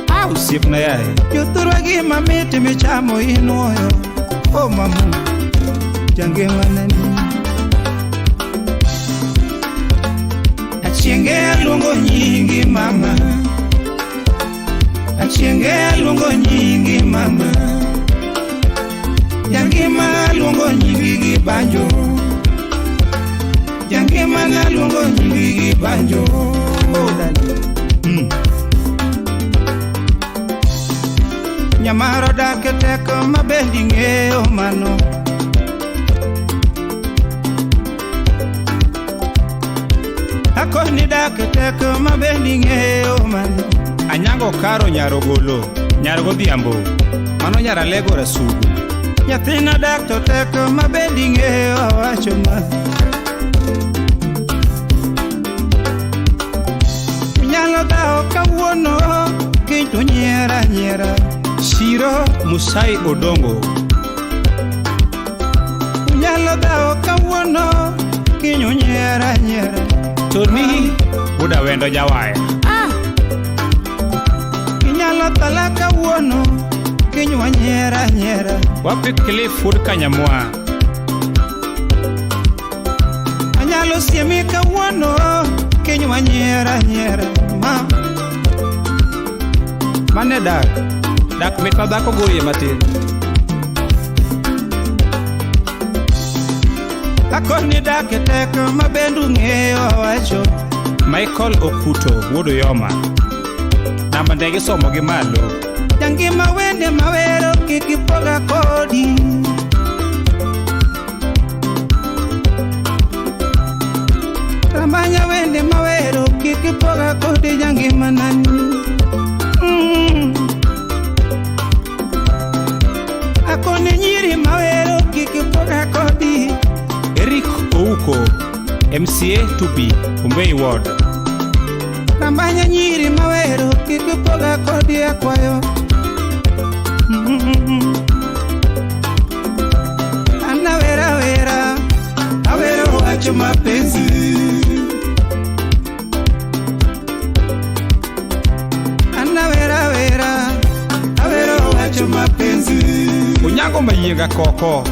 Ah, osiepna yaye. Jothurwa gima mit michamo inuoyo. Oh mamu, jangima nani. Achienge aluongo nyingi mama. Achienge aluongo nyingi mama. Jangima aluongo nyingi gi banjo. Jangima aluongo nyingi gi banjo. Oh dali. Nyamaro dak tek mabendi ng'eyo mano. Akoni dak tek mabendi ng'eyo mano. Anyango Karo Nyarogolo, Nyargodhiambo, mano Nyaralego Rasugu. Nyathina dak to tek mabendi ng'eyo awacho ma. Unyalo dhawo kawuono kiny to nyiera nyiera. Shiro Musai Odongo. Unyalo dhawo kawuono kiny unyiera nyiera. Tony Wuod Awendo Jawaya. Inyalo thala kawuono kiny wanyiera nyiera. Wapi Cliff Wuod Kanyamwa. Anyalo siemi kawuono kiny wanyiera nyiera. Ma mane dak. Dak mit ma dhako gorie matin. Akoni dak tek mabendu ng'eyo awacho. Michael Okuto Wuod Uyoma. Namba ndege somo gi malo. Jangima wende mawero kik ipoga kodi. Ramanya wende mawero kik ipoga kodi jangima nani. Akoni nyiri mawero kik ipoga kodi. Eric Ouko, MCA to be, Ombei Ward. Ramanya nyiri mawero kik ipoga kodi akwayo. Ana wera wera, awero wacho mapenzi. Ana wera wera, awero wacho mapenzi. Onyango mayienga koko,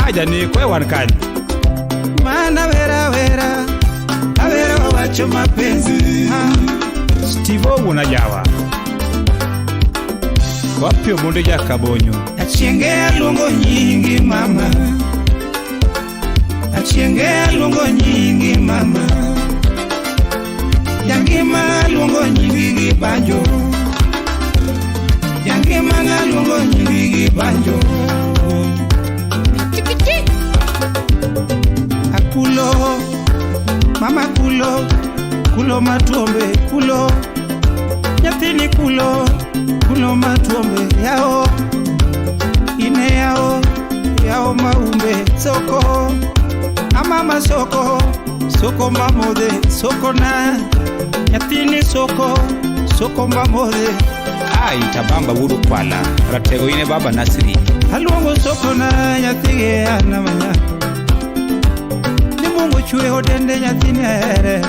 aja ni kwe wan kanyo. Mana wera wera, awero wacho mapenzi. Steve Owuon Ajawa. Wapi Omondi Jakabonyo. Achienge aluongo nyingi mama. Achienge aluongo nyingi mama. Jangima aluongo nyingi gi banjo. Jangima aluongo nyingi gi banjo. Akulo, mama kulo, kulo matuombe kulo. Nyathini kulo, kulo matuombe yao. Ine yao, yao maumbe soko. Amama soko, soko mamodhe, soko na. Nyathini soko, soko mamodhe. Ai tabamba Wuod Kwala, ratego ine baba Nasri. Aluongo soko na nyathigi an manya. Ni Mungu chweyo dende nyathini ahere.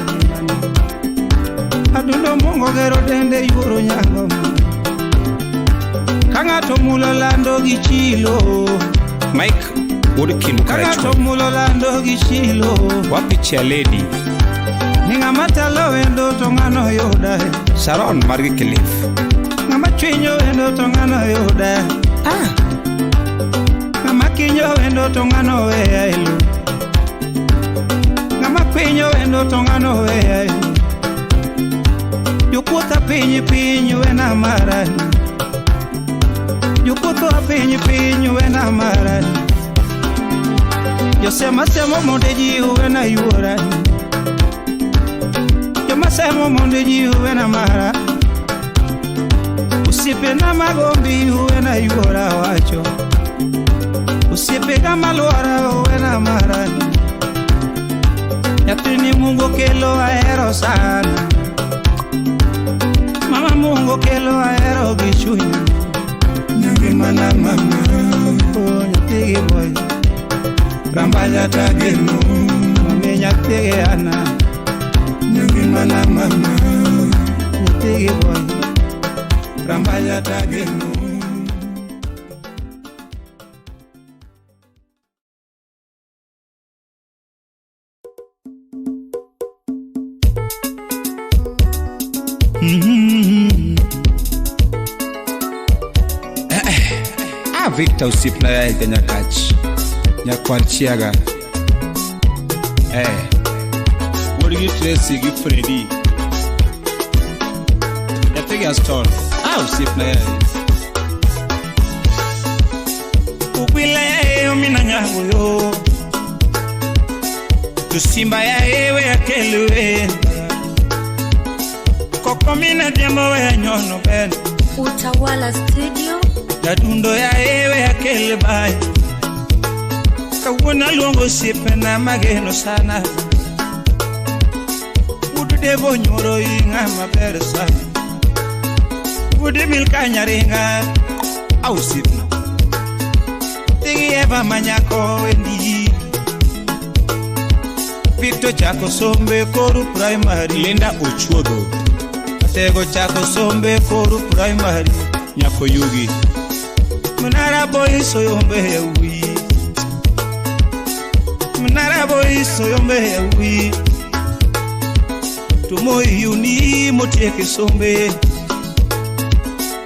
Adundo Mungu gero dende yuoro nyango. Ka ng'ato mulo lando gi chilo. Mike Wuod Kindu Ka ng'ato Karachuonyo. mulo lando gi chilo. Wapi Chia Lady. Ni ng'ama talo wendo to ng'ano yuda. Sharon margi Cliff. Ng'ama chwinyo wendo to ng'ano yuda. Ah. Ng'ama kinyo wendo to ng'ano weya e lo. Ng'ama kwinyo wendo to ng'ano weya e lo. Jokuotha piny piny wena mara. Jokuotho piny piny wena mara. Josema semo monde ji wena yuora. Joma semo monde ji wena mara. Osiepena magombi wena yuora wacho. Osiepega maluora wena mara. Nyathini Mungu kelo ahero sana. Mama Mungu kelo ahero gi chunya. Ngimana mama, oh nyathigi boy. Rambanya tageno, mami nyathigi ana. Ngimana mama, nyathigi boy. Rambanya tageno. Ah, Victor osiepna yae Nyakach. Nyakwar Chiaga. Eh. Wuod gi Tracy gi Freddy. Nyathigi Aston. Ah, osiepna yae. Ukwila yae omina nyagoyo. To simba yae we akelwe. Koko mina jambo we nyono ben. Utawala Studio. Jadundo yae we akel bay. Kawuono aluongo osiepena mageno sana. Wuod Devo nyuoro ing'a maber sana. Wuod Milka nyaringa. Ah, osiepna. Tigi Eva manyako wendi. Victor chako sombe koru primary. Linda Ochuodho. Atego chako sombe koru primary. Nyako Yugi. Mnara boy soyombe yawi. Mnara boy soyombe yawi. Tumoy uni motieke sombe.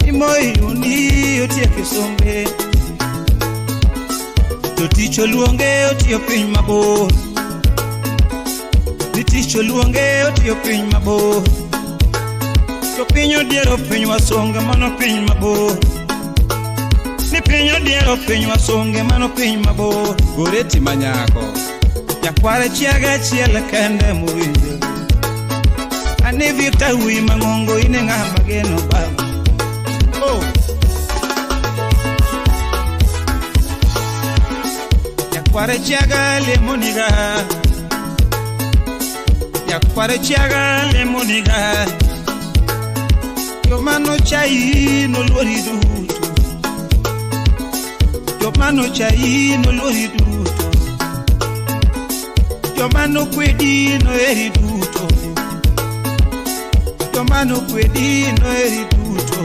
Imoy uni otieke sombe. To tich oluonge otiyo piny mabor. Ni tich oluonge otiyo piny mabor. To piny odiero piny wasonge mano piny mabor. Ni piny odiero piny wasonge mano piny mabor. Goreti manyako. Nyakware Chiaga achiel kende mowinjo. Ani Victor wi mang'ongo in e ng'ama geno baba. Oh. Nyakware Chiaga lemoniga. Nyakware Chiaga lemoniga. Joma nochayi noluori duto. Joma nochayi noluori duto. Joma nokwedi noheri duto. Joma nokwedi noheri duto.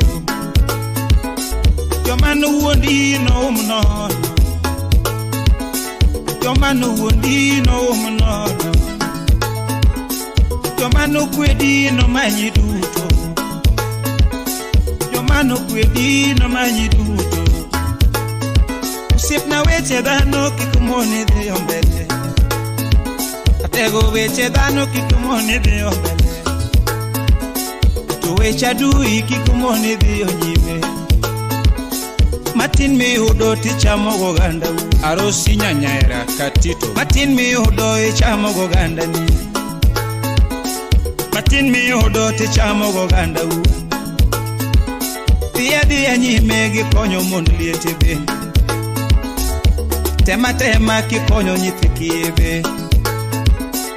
Joma nowuondi noum nono. Joma nowuondi noum nono. Joma nokwedi nomanyi duto. Joma nokwedi nomanyi duto. Osiepna weche dhano kik moni dhiyo mbele. Atego weche dhano kik moni dhiyo mbele. To weche adui kik moni dhiyo nyime. Matin miyudo tichamo gogandau. Arosi nyanyaera Katito. Matin miyudo ichamo gogandani. Matin miyudo tichamo gogandau. Dhiya dhiya nyime gi konyo mond liete bende. Tema tema kikonyo nyithi kiye be.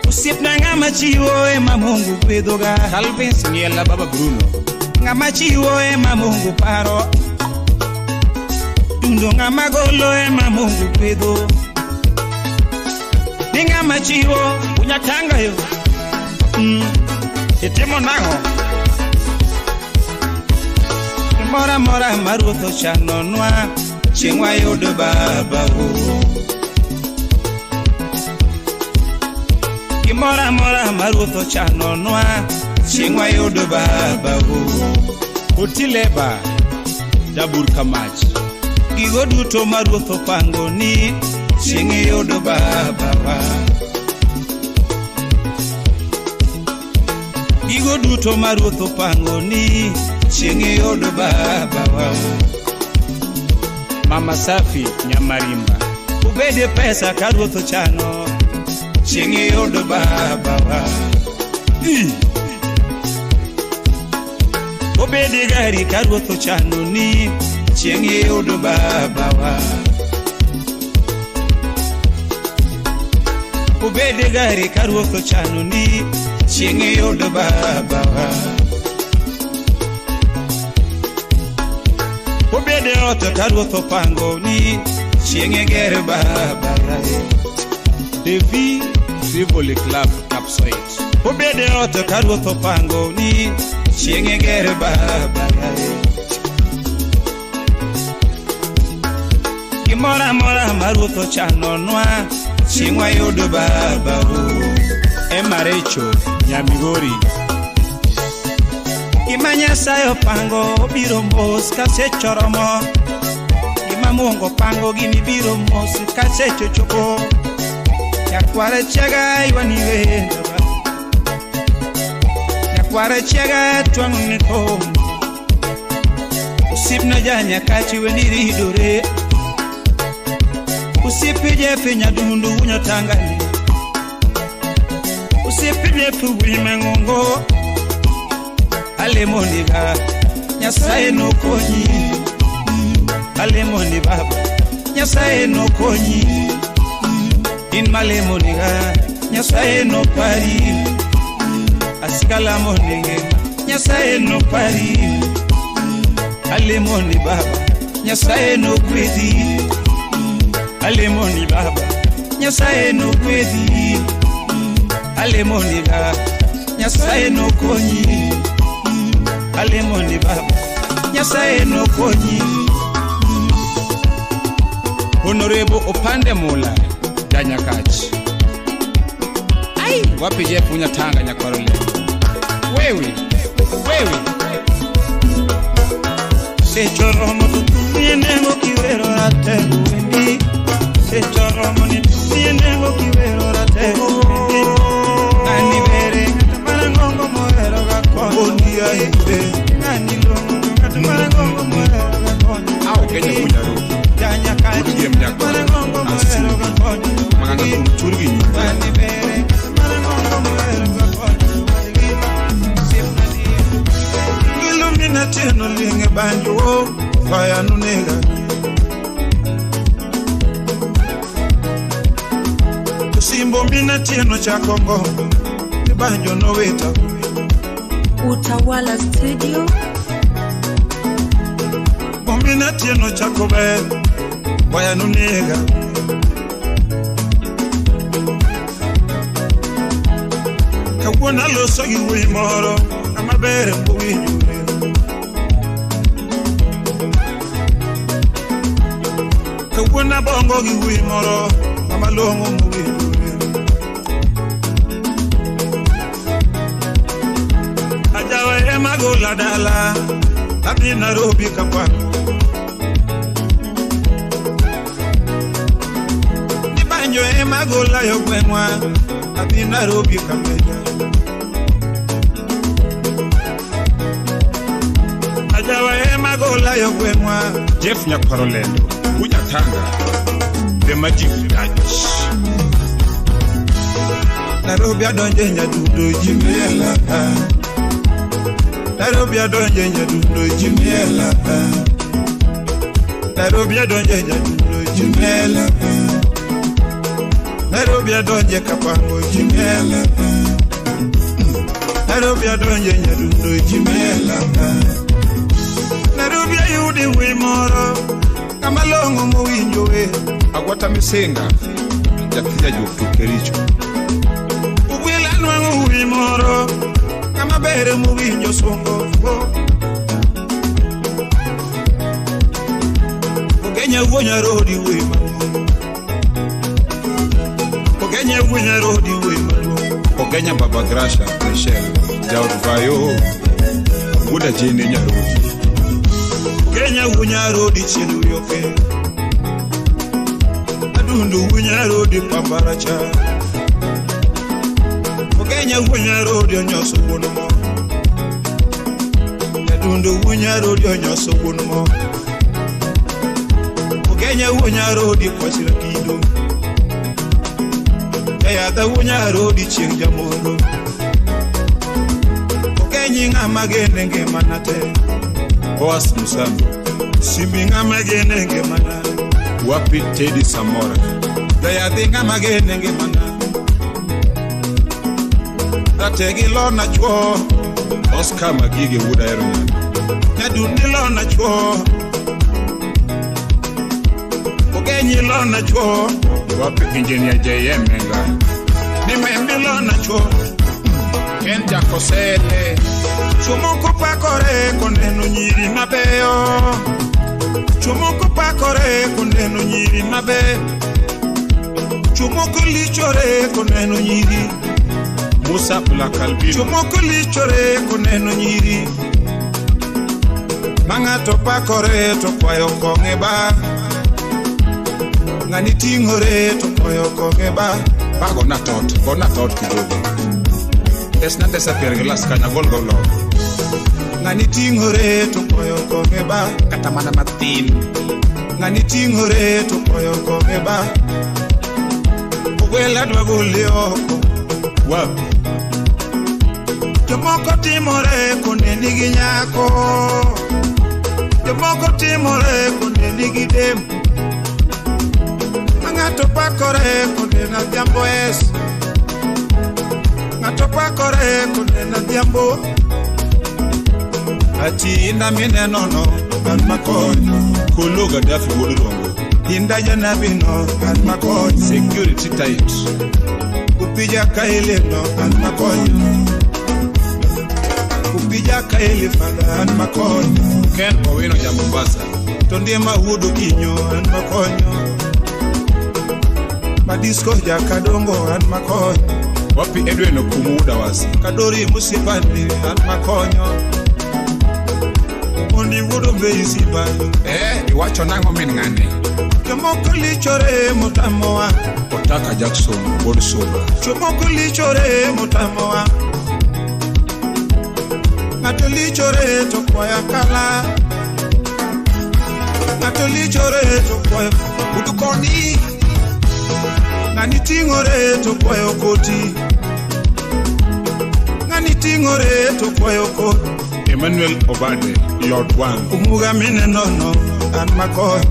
Osiepna ng'ama chiwo ema Mungu gwedhoga. Calvins Niela Baba Bruno. Ng'ama chiwo ema Mungu paro. Dundo ng'ama golo ema Mungu gwedho. Ni ng'ama chiwo unyatanga yo. Itimo nang'o? Gimoro amora ma Ruoth ochanonwa, chieng' wayudo baba o. Gimoro amora ma ruoth ochanonwa chieng' wayudo baba o. Otileba jabur kamach. Gigo duto ma ruoth opango ni chieng' iyudo babawa. Gigo duto ma ruoth opango ni chieng' iyudo babawa. Mama Safi Nyamarimba. Ubede pesa ka ruoth ochano chieng' iyudo babawa. Obede gari ka ruoth ochano ni chieng' iyudo babawa. Obede gari ka ruoth ochano ni chieng' iyudo babawa. Obede ot ka ruoth opango ni chieng' iger babawa. Devi Rivoli Club Kapsoit. Obede ot ka ruoth opango ni chieng' iger babawa. Gimoro amora ma ruoth ochanonwa chieng' wayudo baba o. Emarecho Nyamigori. Gima Nyasaye opango obiro mos ka seche oromo. Gima Mungu opango gini biro mos ka seche ochopo. Nyakwara chiaga ywani wenda ba. Nyakwara chiaga twang'o ne thum. Osiepna ja Nyakachi wendi ridore. Osiepe Jeff Nyadundu winyo tangani. Osiepe Jeff wuoyi mang'ongo. Alemoniga Nyasaye nokonyi. Alemoni baba Nyasaye nokonyi. In malemoniga Nyasaye nopari. Asikala monenge Nyasaye nopari. Alemoni baba Nyasaye nokwedhi. Alemoni baba Nyasaye nokwedhi. Alemoniga Nyasaye nokonyi. Alemoni baba Nyasaye nokonyi. Honorable Opande Mula Janyakach. Ai, wapi Jeff unyatanga nyakwarole. Wewe, wewe. Seche oromo to tumie nengo kiwero ratego wendi. Seche oromo ni tumie nengo kiwero ratego wendi. Ng'ani bere ng'at marang'ongo mohero ga konyo. Ng'ani long'o ng'at marang'ongo mohero ga konyo. Au Kenya kunyaro. Janyakach ng'at marang'ongo mohero ga konyo. Maganga kum churgi ni. Ng'ani bere ng'at marang'ongo mohero ga konyo. Ilumina tieno linge banjo fire nunega. Simbo mina tieno chakongo banjo no weta. Utawala Studio. Bombina tieno chakobe fire nunega. Kawuono aloso gi wuoyi moro amaber mowinjore. Kawuono abongo gi wuoyi moro amalong'o mowinjore. Ajawa ema gola dala adhi Nairobi kapango. Ni banjo ema gola yo gweng'wa adhi Nairobi kameja. Ajawa ema gola yo gweng'wa. Jeff Nyakwarolendo Unyatanga The Magic Touch. Nairobi adonje nyadundo jimiela. Nairobi adonje nyadundo jimiela. Nairobi adonje nyadundo jimiela. Nairobi adonje kapango jimiela. Nairobi adonje nyadundo jimiela. Nairobi ayudi wuoyi moro kama long'o mowinjo we. Agwata Misenga nyathi jajuok to Kericho. Ugwila nwang'o wuoyi moro kama ber mowinjo sungo. Ogenya wuo Nyarodi wuoyi maduong'. Ogenya wuo Nyarodi wuoyi maduong'. Ogenya Baba Grasha Michelle Jaod Vayo Wuoda Jane Nyarodi. Ogenya wunyarodi chien wiyoke. Adundo wunyarodi pambaracha. Ogenya wunyarodi onyoso wuon mo. Adundo wunyarodi onyoso wuon mo. Ogenya wunyarodi kwachira kido. Yadha wunyarodi chieng' jamondo. Ogenyi ng'ama gene ngimana te. Boas Musambi. Simbi ng'ama gene ngimana. Wapi Teddy Samora. Yadhi ng'ama gene ngimana. Rategi lona chuo. Oscar Magige wuod Ahero Nyako. Nyadundi lona chuo. Ogenyi lona chuo. Wapi Engineer JM Menga. Nimembi lona chuo. Ken Jakosele. Chuo moko pakore koneno nyiri mabeyo. Chuo moko pakore koneno nyiri mabeyo. Chuo moko lichore koneno nyiri. Musa Black Albino. Chuo moko lichore koneno nyiri. Ma ng'ato pakore to kwayo kong'e ba. Ng'ani ting'ore to kwayo kong'e ba. Ba gona tot kidogo. Desna desa pier gilas kanya gol golo. Ng'ani ting'ore to kwayo kong'e ba. Kata mana matin. Ng'ani ting'ore to kwayo kong'e ba. Ogwela dwa gole oko. Wapi? Jomoko timore koneni gi nyako. Jomoko timore koneni gi dem. Ma ng'ato pakore koneno adhiambo es. Ng'ato pakore koneno adhiambo. Ati inda mineno no an makonyo. Kolo Gaddafi wuod Rongo. Inda janabi no an makonyo. Security tight. Kupija kaele no an makonyo. Kupija kaele fada an makonyo. Ken Owino ja Mombasa. To ndima wuod Okinyo an makonyo. Madisco ja Kadongo an makonyo. Wapi Edwin Okumu wuod Awasi. Kadori Musipani an makonyo. Mondi wuod Ombei Iwacho nang'o min ng'ani? Jomoko lichore motamowa. Otaka Jackson wuod Suba. Jomoko lichore motamowa. Ng'ato lichore to kwayo kala. Ng'ato lichore to kwayo udukoni. Ng'ani ting'ore to kwayo koti. Ng'ani ting'ore to kwayo koti. Emmanuel Obade, Lord Wang. Umuga mineno no an makonyo.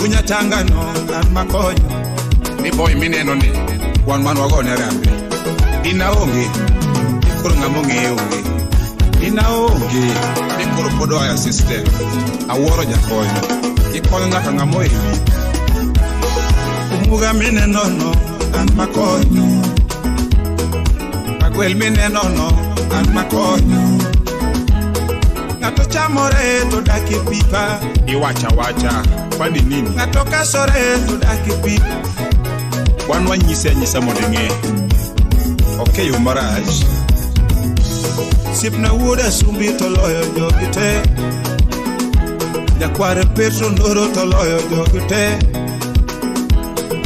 Unyatanga no an makonyo. Ni boy mineno ni wan man wagone rambe. Dina onge. Koro ng'ama ong'eyo onge. Dina onge. Ni koro pod oa system. Awuoro jakonyo. Ikonyo nyaka ng'ama ohewi. Umuga mineno no an makonyo. Agwel mineno no an makonyo. Ng'ato chamore to dak e pipa. Iwacha wacha. Kwani nini? Ng'ato kasore to dak e pipa. Wan wanyise anyisa mondo ing'e. Ok e yo marach. Sipna wuod Asumbi to loyo jogi te. Nyakwar Petro Ndoro to loyo jogi te.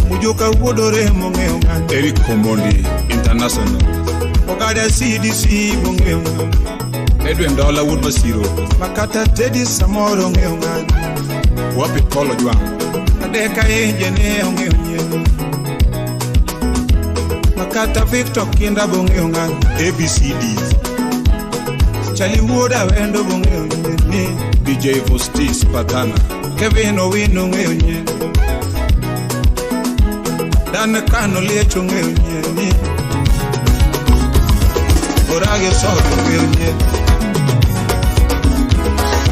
Mujuka wuod Oremo ong'eyo ng'ani. Eric Komondi International. Ogada CDC ong'eyo ng'ani. Edwin Dola wuod Masiro. Makata Teddy Samoro ong'eyo ng'ani. Wapi Paul Ojwang. Adeka Enjene ong'eyo nyieni. Makata Victor Kinda bong'eyo ng'ani. ABCD. Charlie wuod Awendo bong'eyo nyieni. DJ Vostis Patana. Kevin Owino ong'eyo nyieni. Dan Kano Liech ong'eyo nyieni. Orage Soto ong'eyo nyieni.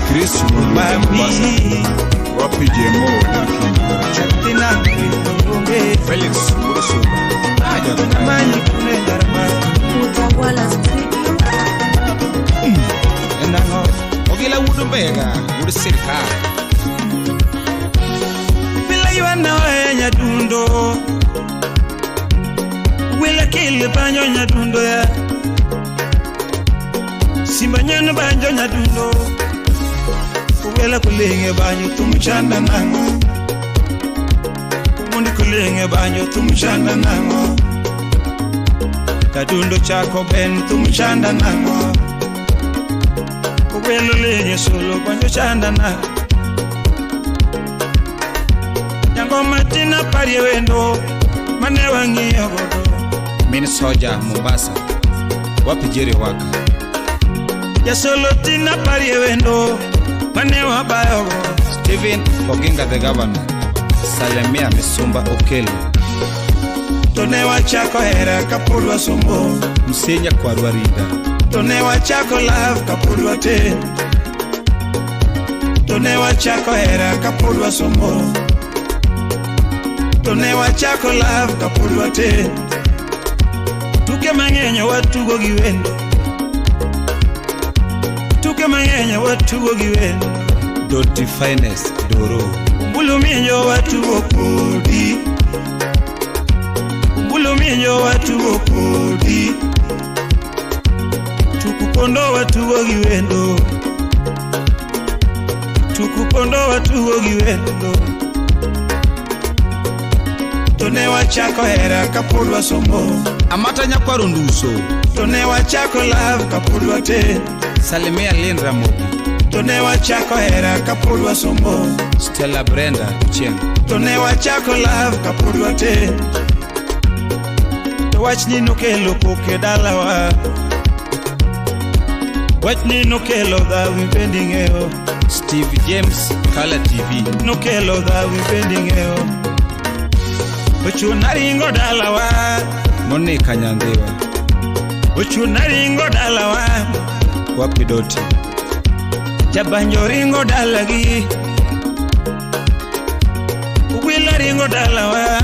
Chris Mombasa. Wapi JMO Felix Murusuba. Utawala Studio. Enang'o Ogila wuod Mbega wuod sirkal. Pile ywana we nyadundo. kil banjo nyadundo ya Simba nyen banjo nyadundo Kuwela kulenge banjo tumuchanda nango Kumundi kulenge banjo tumuchanda nango Kadundo chako ben tumuchanda nango Kuwela lenge solo banjo chanda nango Nyango matina parie wendo mane wang'iyo godo Min Soja Mombasa wapi Jerry Waka Jasolo tina parie wendo mane wabayo godo Steven Oginga the governor Salemia Misumba Okelo To ne wachako hera kapod wasomo Msenya kwa Rwarida To ne wachako love kapod watin To ne wachako hera kapod wasomo To ne wachako love kapod watin Tuke mang'eny watugo gi wendo Tuke mang'eny watugo gi wendo Doti Finest Doro Umbulu minyo watugo kodi Umbulu minyo watugo kodi Tukupondo watugo gi wendo Tukupondo watugo gi wendo To ne wachako hera kapod wasomo Amata nyakwaro nduso To ne wachako love kapod watin Salimia Lynn Ramogi To ne wachako hera kapod wasomo Stella Brenda Ochieng To ne wachako love kapod watin To wachni nokelo koko e dalawa Wachni nokelo dhawi bende ing'eyo Steve James Kala TV Nokelo dhawi bende ing'eyo Ochuna ringo dalawa Monica Nyandhiwa Ochuna ringo dalawa Wapi Doti Jabanjo ringo dalagi Ugwila ringo dalawa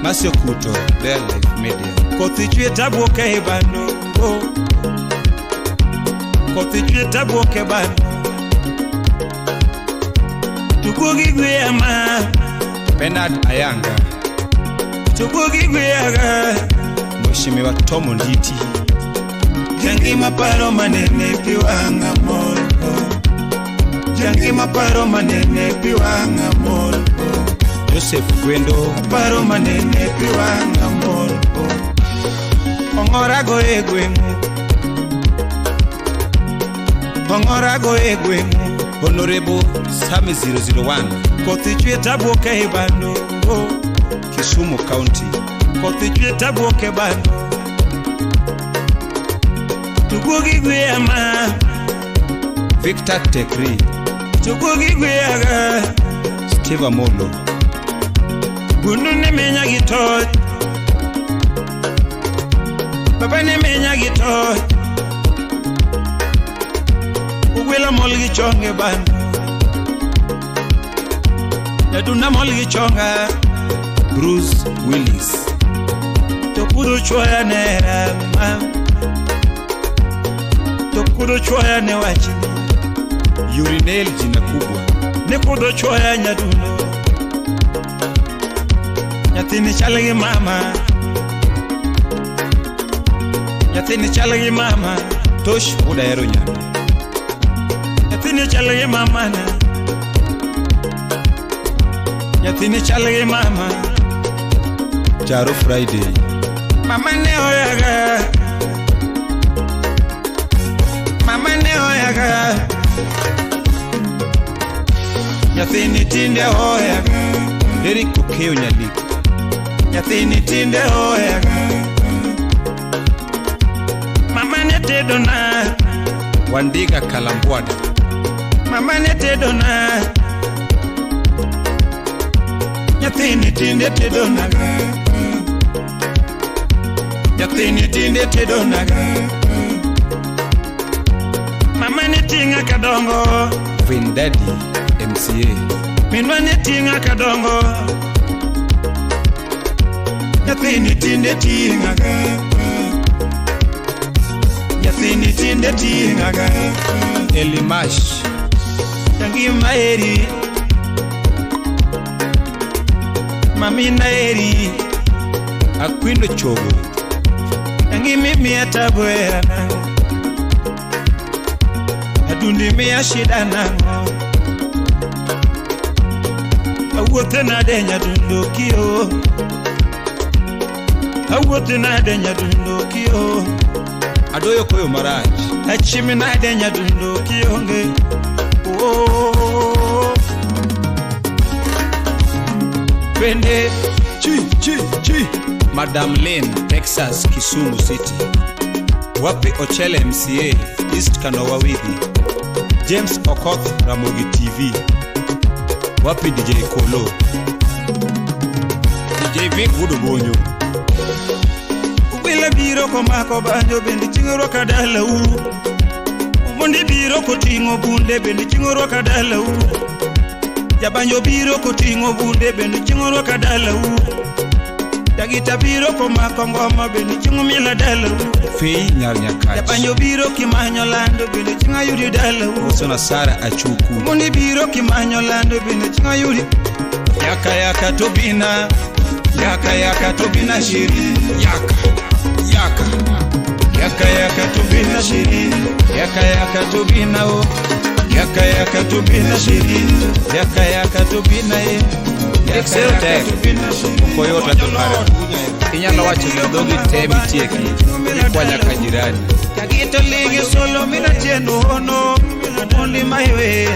Masio Kuto Bear Life Media Kothi chwe tabuok e bando Kothi chwe tabuok e bando Tugugi gweya ma Bernard Ayanga Tugugi gweyaga Mheshimiwa Tom Onditi Jangima paro manene pi wang'a mol Jangima paro manene pi wang'a mol Joseph Gwendo Paro manene pi wang'a mol Ong'ora go e gweng'u Ong'ora go e gweng'u Honorable Sami 001 Kothi chwe tabuok e bando Kisumu County Kothi chwe tabuok e bando Tugugi gweya ma Victor Tekri Tugugi gweyaga Steve Amolo Gundu ne menya gi toch Baba ne menya gi toch Ugwela mol gi chong e bando Jaduna mol gi chonga Bruce Willis To kudho chwoya ne rama To kudho chwoya ne wachni Urinel jina kubwa Ne kudho chwoya nyadundo Nyathini chal gi mama Nyathini chal gi mama Tosh udahero nyande Nyathini chal gi mama na Nyathini chal gi mama Jaro Friday Mama ne oyaga Mama ne oyaga Nyathini tinde oyaga Derrick Okeyo Nyalik Nyathini tinde oyaga Mama ne tedona Wandiga Kalambwada Mama ne tedona Nyathini tinde tedonaga Nyathini tinde tedonaga Mama ne ting'a kadongo Vindadi MCA Minwa ne ting'a kadongo Nyathini tinde ting'aga Nyathini tinde ting'aga Elimash Jangima eri Mamina eri Akwindo Chogo Ngimi miya tabu hera nang'o? Adundi miya shida nang'o? Awuothe nade nyadundo kio? Awuothe nade nyadundo kio? Adoyo koyo marach. Achimi nade nyadundo kionge? Oh. Bende Chi chi chi. Madam Lane, Texas, Kisumu City. Wapi Ochele MCA, East Kanowawidhi. James Okoth, Ramogi TV. Wapi DJ Kolo. DJ Vic Wudobonyo. Ubila biro komako banjo bende chieng' rwaka dalau. Omondi biro koting'o bunde bende chieng' rwaka dalau. Jabanjo biro koting'o bunde bende chieng' rwaka dalau. Jagita biro komako ngoma bende chieng' miela dalau. Fei Nyar Nyakach. Jabanjo biro kimanyo lando bende chieng' ayudi dalau. Osona Sara Achuku. Omondi biro kimanyo lando bende chieng' ayudi. Yaka yaka tobina. Yaka yaka tobina shiri. Yaka yaka yaka yaka tobina shiri. Yaka yaka tobina o. Yaka yaka tobina shiri. Yaka yaka tobina e. Excel Tech. Koyota topare. Inyalo wacho gi dhogi te mitieki. Ikwanya ka jirani. Jagito ligi solo mina tieno ono. Only my way.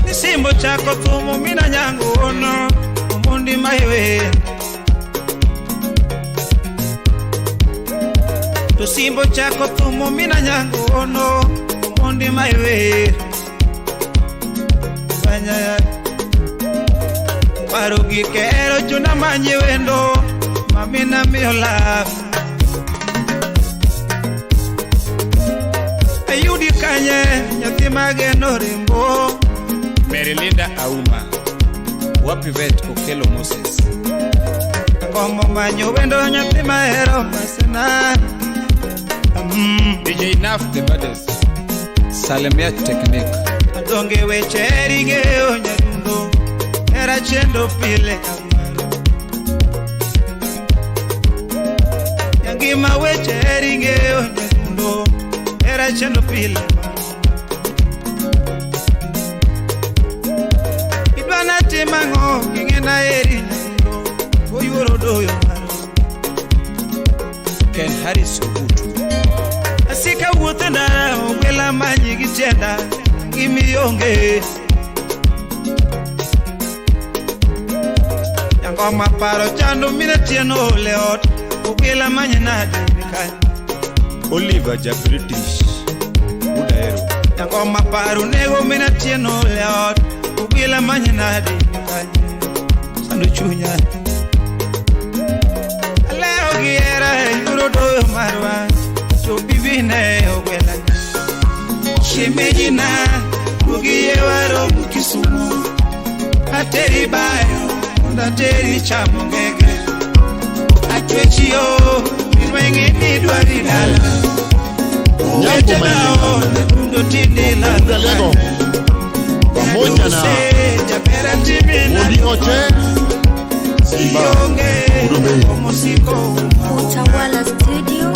Nisimbo chako thumo mina nyango ono. Omondi my way. To simbo chako thumo mina nyango ono. Omondi my way. Banya paro gi kero chuna manye wendo. Mamina miyo love. Ayudi kanye nyathi mageno rimbo. Merilinda Auma. Wapi vet Okelo Moses. Agombo manyo wendo nyathi mahero masena. DJ Naf the baddest. Salemia Technique. Adonge weche rigeo nyadundo. Era chendo pile kamano. Nyangima weche rigeo nyadundo. Era chendo pile kamano. Idwana timango kingena eri nyadundo. Oyuoro doyo maro. Ken Harris Ogutu. Asika wuotho ndara ogwela manyi gi tienda gimionge. Nyangoma paro chando mine tieno ole ot ogwela manyi nade kanyo. Oliver ja British. Udaero. Nyangoma paro nego mine tieno ole ot ogwela manyi nade kanyo. Sando chunya. Leo gi hera yuro doyo marwa. Bibine ogwela. Shemejina ugiye waro Kisumu. Ateri bayo ndateri chamo ngege. Achwechio minwenge ni dwari dala. Nyambo maendeleo tinde la Lego pamoja na Mondi Oche Simba Udombe Utawala Studio.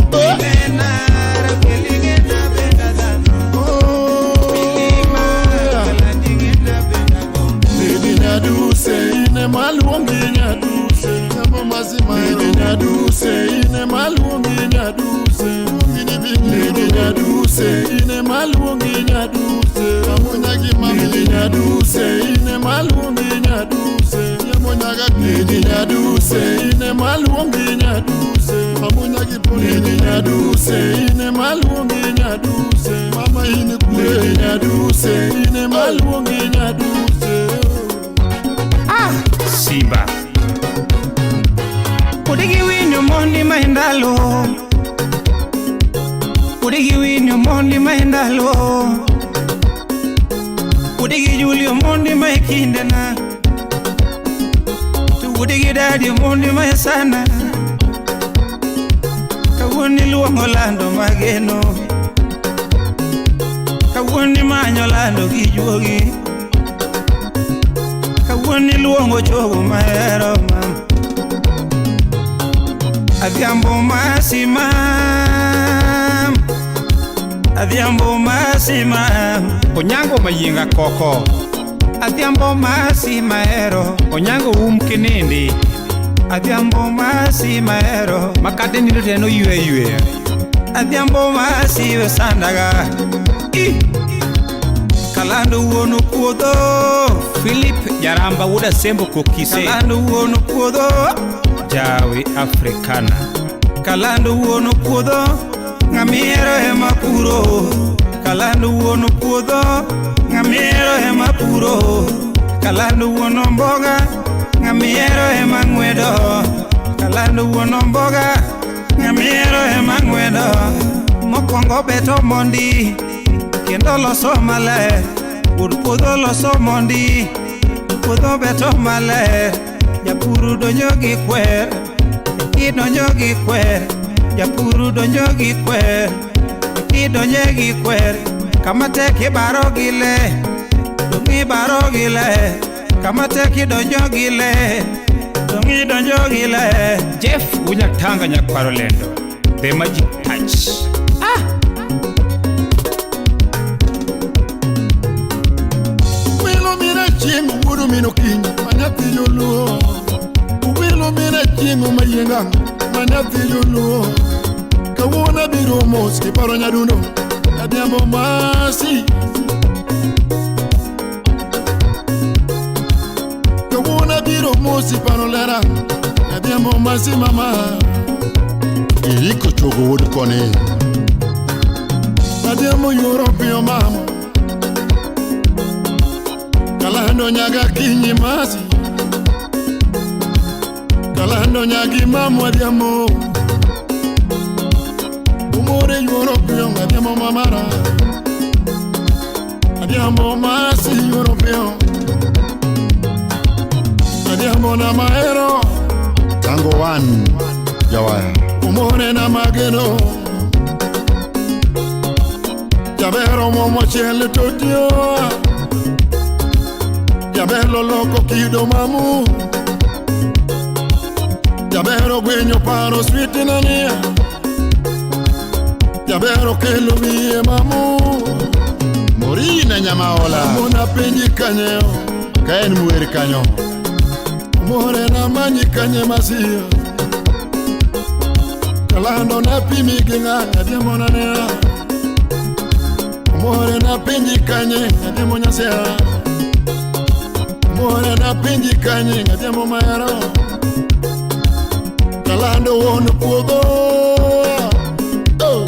Simba Udigi winyo mondi maendalo. Udigi winyo mondi maendalo. Udigi Julio mondi maekindena. Udigi dadi mondi maesana. Kawuono iluongo lando mageno. Kawuono imanyo lando gi juogi. Kawuono iluongo chogo mahero mama. Adhiambo masima, Adhiambo masima, Onyango mayienga koko, Adhiambo masima ero, Onyango kinindi, Adhiambo masima ero, makate nindo te en oywe yweya. Adhiambo masiwe sandaga. I Kalando wuon puodho, Philip Jaramba wuod Asembo Kokise, Kalando wuon puodho, Jawi Afrikana. Kalando wuon puodho, ng'amiero ema puro. Kalando wuon puodho, ng'amiero ema puro. Kalando wuon omboga, ng'amiero ema ng'wedo. Kalando wuon omboga, ng'amiero ema ng'wedo. Mokwongo beto mondi, kendo loso maler. Wuod puodho loso mondi, puodho beto maler. Japur donjo gi kwer, idonjo gi kwer. Japur donjo gi kwer, idonjo gi kwer. Kama tek ibaro gi le, dong' ibaro gi le. Kama tek idonjo gi le, dong' idonjo gi le. Jeff Wunyatanga nyakwaro lendo, The Magic Touch. Wilo mina chieng' wuodo min okinyi ma nyathi joluo. Wilo mina chieng' mayienga ma nyathi joluo. Kawuono abiro mos kiparo nyadundo Adhiambo masi. Kawuono abiro mos iparo lera Adhiambo masi mama. Iriko chogo wuod koni. Adhiambo yuoro piyo mama. Kalando nyaga kinyi masi. Kalando nyagi mamu Adhiambo. Umore yuoro piyo Adhiambo mamara. Adhiambo masi yuoro piyo. Adhiambo na mahero. Tango 1 Jawaya. Umore na mageno. Jabero momo chiel totio. Jabero loko kido mamu. Jabero gwenyo paro switi nania. Jabero kelo wiye mamu. Morina Nyamaola. Mona penji kanyeo. Ka en muer kanyo. Umore na manyi kanye masio. Kalando na pimi gi ng'a Adhiambo na nea. Umore na penji kanye Adhiambo nyasea. Umore na penji kanye Adhiambo mahero. Kalando wuon puodho. Oh.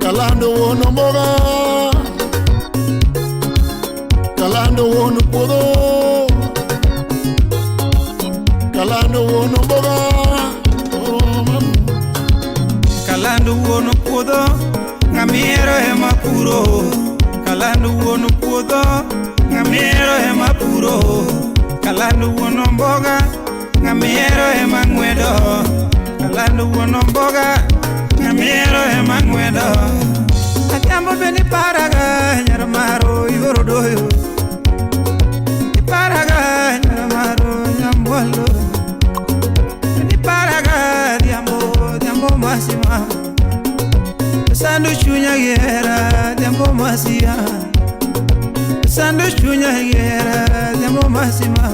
Kalando wuon omboga. Kalando wuon puodho. Kalando wuon omboga. Oh, mama. Kalando wuon puodho, ng'amiero ema puro. Kalando wuon puodho, ng'amiero ema puro. Kalando wuon omboga, ng'amiero ema ng'wedo. Kalando wuon omboga, ng'amiero ema ng'wedo. Adhiambo bende iparaga nyar maro yuoro doyo. Iparaga nyar maro nyamwalo. Bende iparaga Adhiambo, Adhiambo masima. Sando chunya gi hera Adhiambo masia. Sando chunya gi hera Adhiambo masima.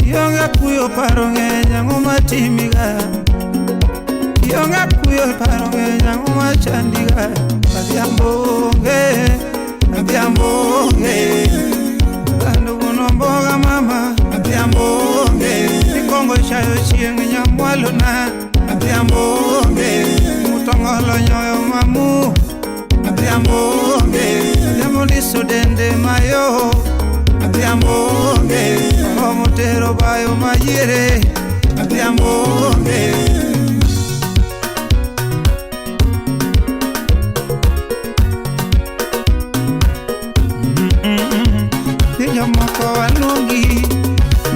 Ionge kuyo paro ng'eny ang'o matimiga. Ionge kuyo paro ng'eny ang'o machandiga. Adhiambo onge, Adhiambo onge. Kalando wuon omboga mama, Adhiambo onge. Ikongo chayo chieng' nyamwalo na, Adhiambo onge. Mutongolo nyoyo mamu, Adhiambo onge. Adhiambo ndiso dende mayo, Adhiambo onge. Oromo tero bayo mayiere, Adhiambo onge. Nyathi jomoko aluongi,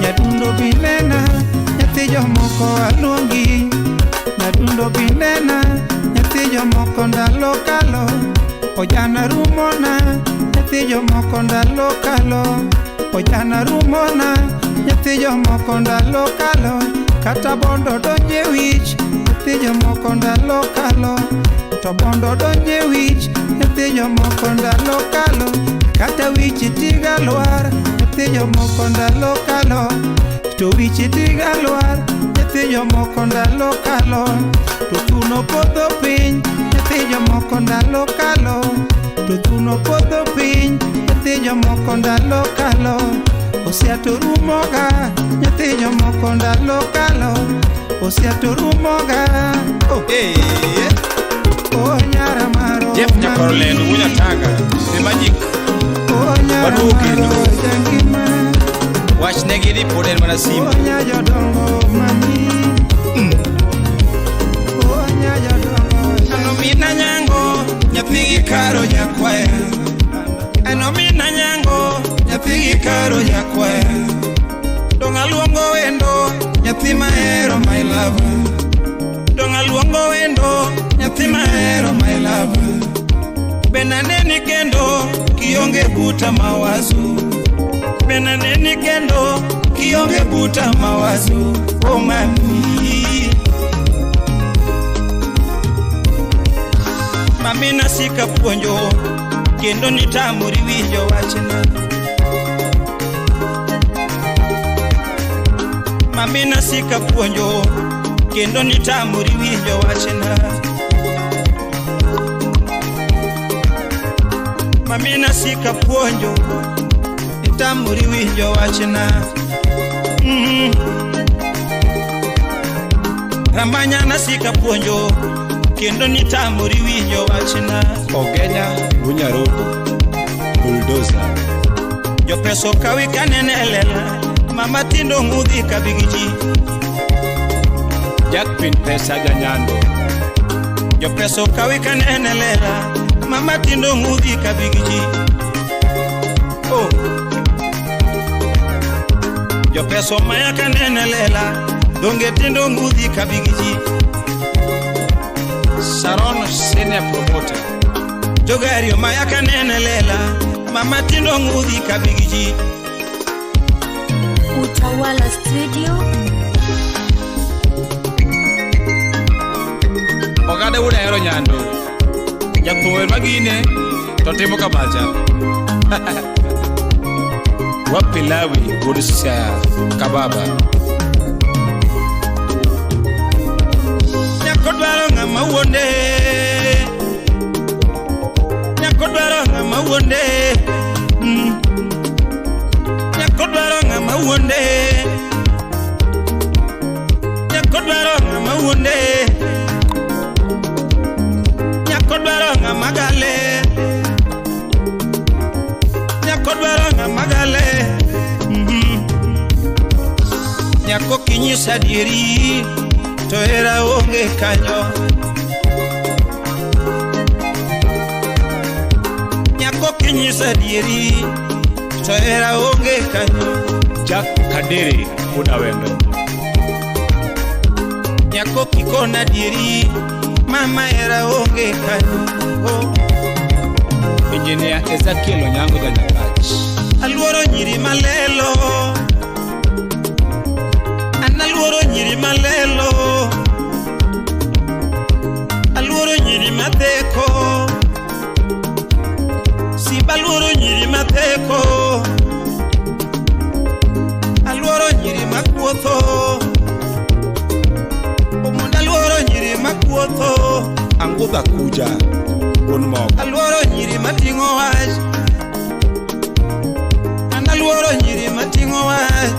nyadundo binena. Nyathi jomoko aluongi, nyadundo binena. Nyathi jomoko ndalo kalo, ojana rumona. Nyathi jomoko ndalo kalo, ojana rumona. Nyathi jomoko ndalo kalo, Kata bondo donje wich, nyathi jomoko ndalo kalo. To bondo donje wich, nyathi jomoko ndalo kalo. Kata wich tiga lwar, nyathi jomoko ndalo kalo. To wich tiga lwar, nyathi jomoko ndalo kalo. To thuno podho piny, nyathi jomoko ndalo kalo. To thuno podho piny, nyathi jomoko ndalo kalo. Osiato rumoga, nyathi jomoko ndalo kalo. Osiato rumoga, oh hey. Oh nyara maro Jeff Nyakorolendo Wunyataka The Magic. Oh nyara maro jangima. Wach negi ni pod en mana simu. Oh nya jodongo mami. Oh nya jodongo. Ano mina nyango nyathi gi karo nyakwaya. Ano mina nyango nyathi gi karo nyakwaya. Dong aluongo wendo nyathi mahero my love. Dong aluongo wendo nyathi mahero my love. Benaneni kendo kionge buta mawazo. Benaneni kendo kionge buta mawazo. Oh mami. Mami nasika puonjo kendo nitamori winjo wachna. Mami nasika puonjo kendo nitamori winjo wachna. Mami nasika puonjo nitamori winjo wachna. Ramanya nasika puonjo kendo nitamori winjo wachna. Ogenya Wunyarobo Bulldozer. Jopeso kawi kanene lela. Mama tindo ngudhi kabigiji. Jack Pin pesa janyando. Jopeso kawi kanene lela. Mama tindo ngudhi kabigiji. Oh. Jopeso maya kanene lela. Donge tindo ngudhi kabigiji. Saron senior promoter. Jogario maya kanene lela. Mama tindo ngudhi kabigiji. Utawala Studio. Oganda wuod ahero nyando. Jathum wer magine to timo kamacha. Wapilawi wuod Siaya kababa. Nyako dwaro ng'ama wuonde. Nyako dwaro ng'ama wuonde. Nyako dwaro ng'ama wuonde. Nyako dwaro ng'ama wuonde. Nyako dwaro ng'ama gale. Nyako dwaro ng'ama gale. Nyako kinyisa adieri to hera onge kanyo. Nyako kinyisa adieri to hera onge kanyo. Jack Kadiri wuod Awendo. Nyako kikona adieri mama hera onge kanyo. Oh. Engineer Ezekiel Onyango Janyakach. Aluoro nyiri malelo. An aluoro nyiri malelo. Aluoro nyiri matheko. Simba aluoro nyiri matheko. Aluoro nyiri makuotho. Omondo aluoro nyiri makuotho. Angudha kuja wuon mogo. Aluoro nyiri mating'o wach. An aluoro nyiri mating'o wach.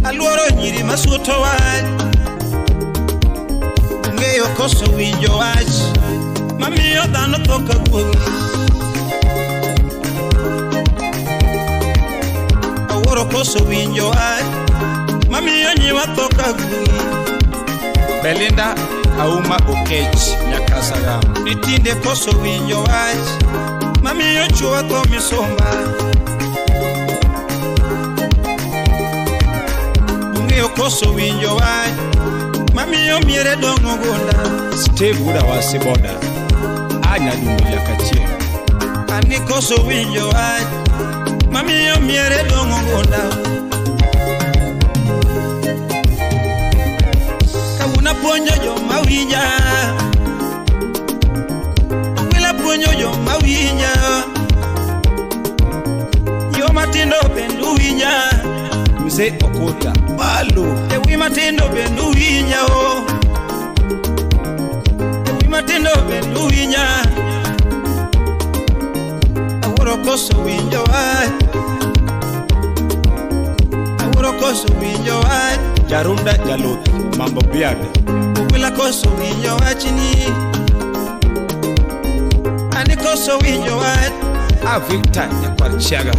Aluoro nyiri masuoto wach. Ong'eyo koso winjo wach mamiyo dhano tho ka guogi. Awuoro koso winjo wach mamiyo nyiwa tho ka guogi. Belinda Auma Okech Nyakasagam. Ditinde koso winjo wach mamiyo chuo tho misumba. Ong'eyo koso winjo wach mamiyo miere dong'o gunda. Steve wuod Awasi Boda Anyadundo Nyakachieng'. Ani koso winjo wach mamiyo miere dong'o gunda. Apuonjo joma winja. Ogwila puonjo joma winja. Joma tindo bende winja. Mzee Okuta Balu. Ewi matindo bende winja o. Ewi matindo bende winja. Awuoro koso winjo wach. Awuoro koso winjo wach. Jarunda Jaluth Mambo Biade. Ogwila koso winjo wachni. Ani koso winjo wach. A Victor Nyakwar Chiaga.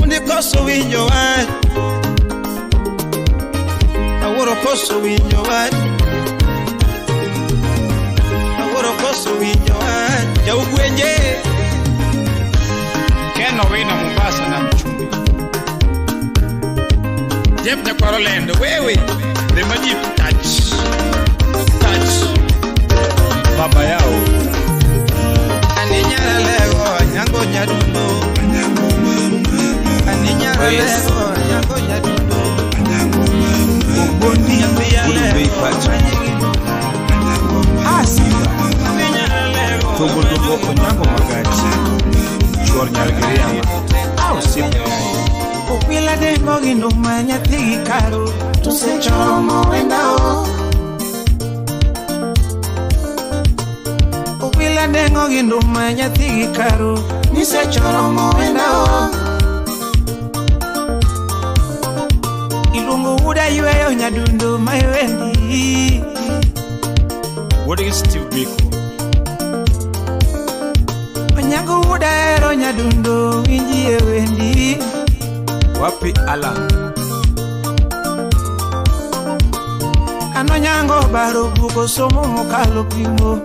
Ani koso winjo wach. Awuoro koso winjo wach. Awuoro koso winjo wach. Jaugwenje. Ken Owino Mombasa na Mchumbi. Jeff Nyakwar Olendo wewe. The Majip touch. Touch. Baba yao. Ani nyara lego nyango nyadundo. Ani nyara lego nyango nyadundo. Bondi Ulubei Pacha. Asiba. Togo Togo Onyango Magachi. Chuor Nyargiriama. Au sipe. Ogwila dengo gi nduma nyathi gi karo. Tusechomo wendao. Ogwila dengo gi nduma nyathi gi karo. Nisechoromo wendao. Iluongo wuoda yweyo nyadundo ma iwendi. Wuod gi Steve Biko. Onyango wuoda hero nyadundo winji e wendi. Wapi Alan. Anonyango baro buko somo mokalo pimo.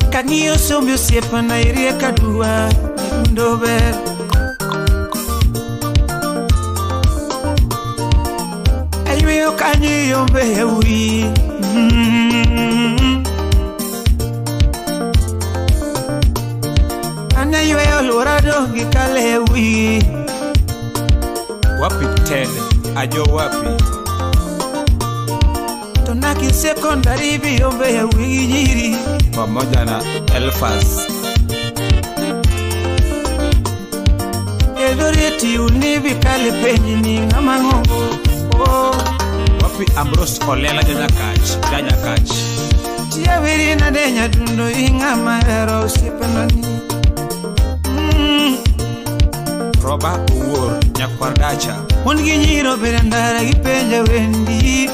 Kang'iyo sombi osiepna iriek aduwa nyadundo ber. Ayweyo kanyo iyombe e wi. An ayweyo luora dong' gi kale e wi. Wapi Ted ajo wapi. To naki sekondari bi yombe e wi gi nyiri. Pamoja na Elfas. Eldoret uni bi kale penj ni ng'ama ng'ongo. Oh. Wapi Ambrose Olela janyakach. Janyakach. Tia wiri nade nyadundo ing'ama hero osiepena ni. Roba Owuor Nyakwar Dacha. Mon gi nyiro bende ndara gipenja wendi.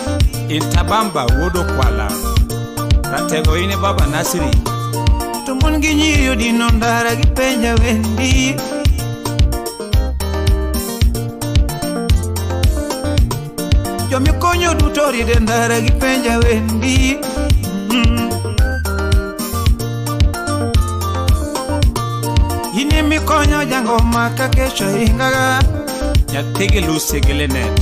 Intabamba wuod Okwala. Ratego ine baba Nasiri. To mon gi nyiri odino ndara gipenja wendi. Jomikonyo duto ride ndara gipenja wendi. Ine mikonyo jangoma ka kesho ingaga. Nyathigi Lucy gi Linet.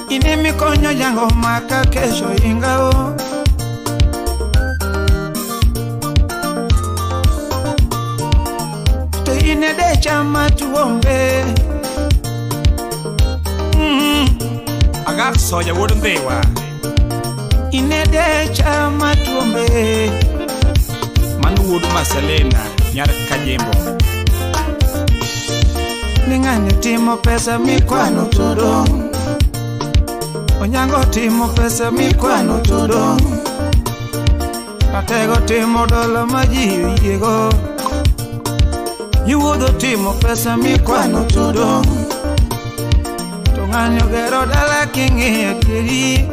Ine mikonyo jangoma ka kesho ingao. To ine decha matuombe. Agak soja wuod Ndhiwa. Ine decha matuombe. Mano wuod Maselena nyar Kajimbo. Ni ng'ani timo pesa mikwano to dong'. Onyango timo pesa mikwano to dong'. Ratego timo dola ma ji oyiego. Yuodho timo pesa mikwano to dong'. To ng'ani ogero dala king'iyo adieri.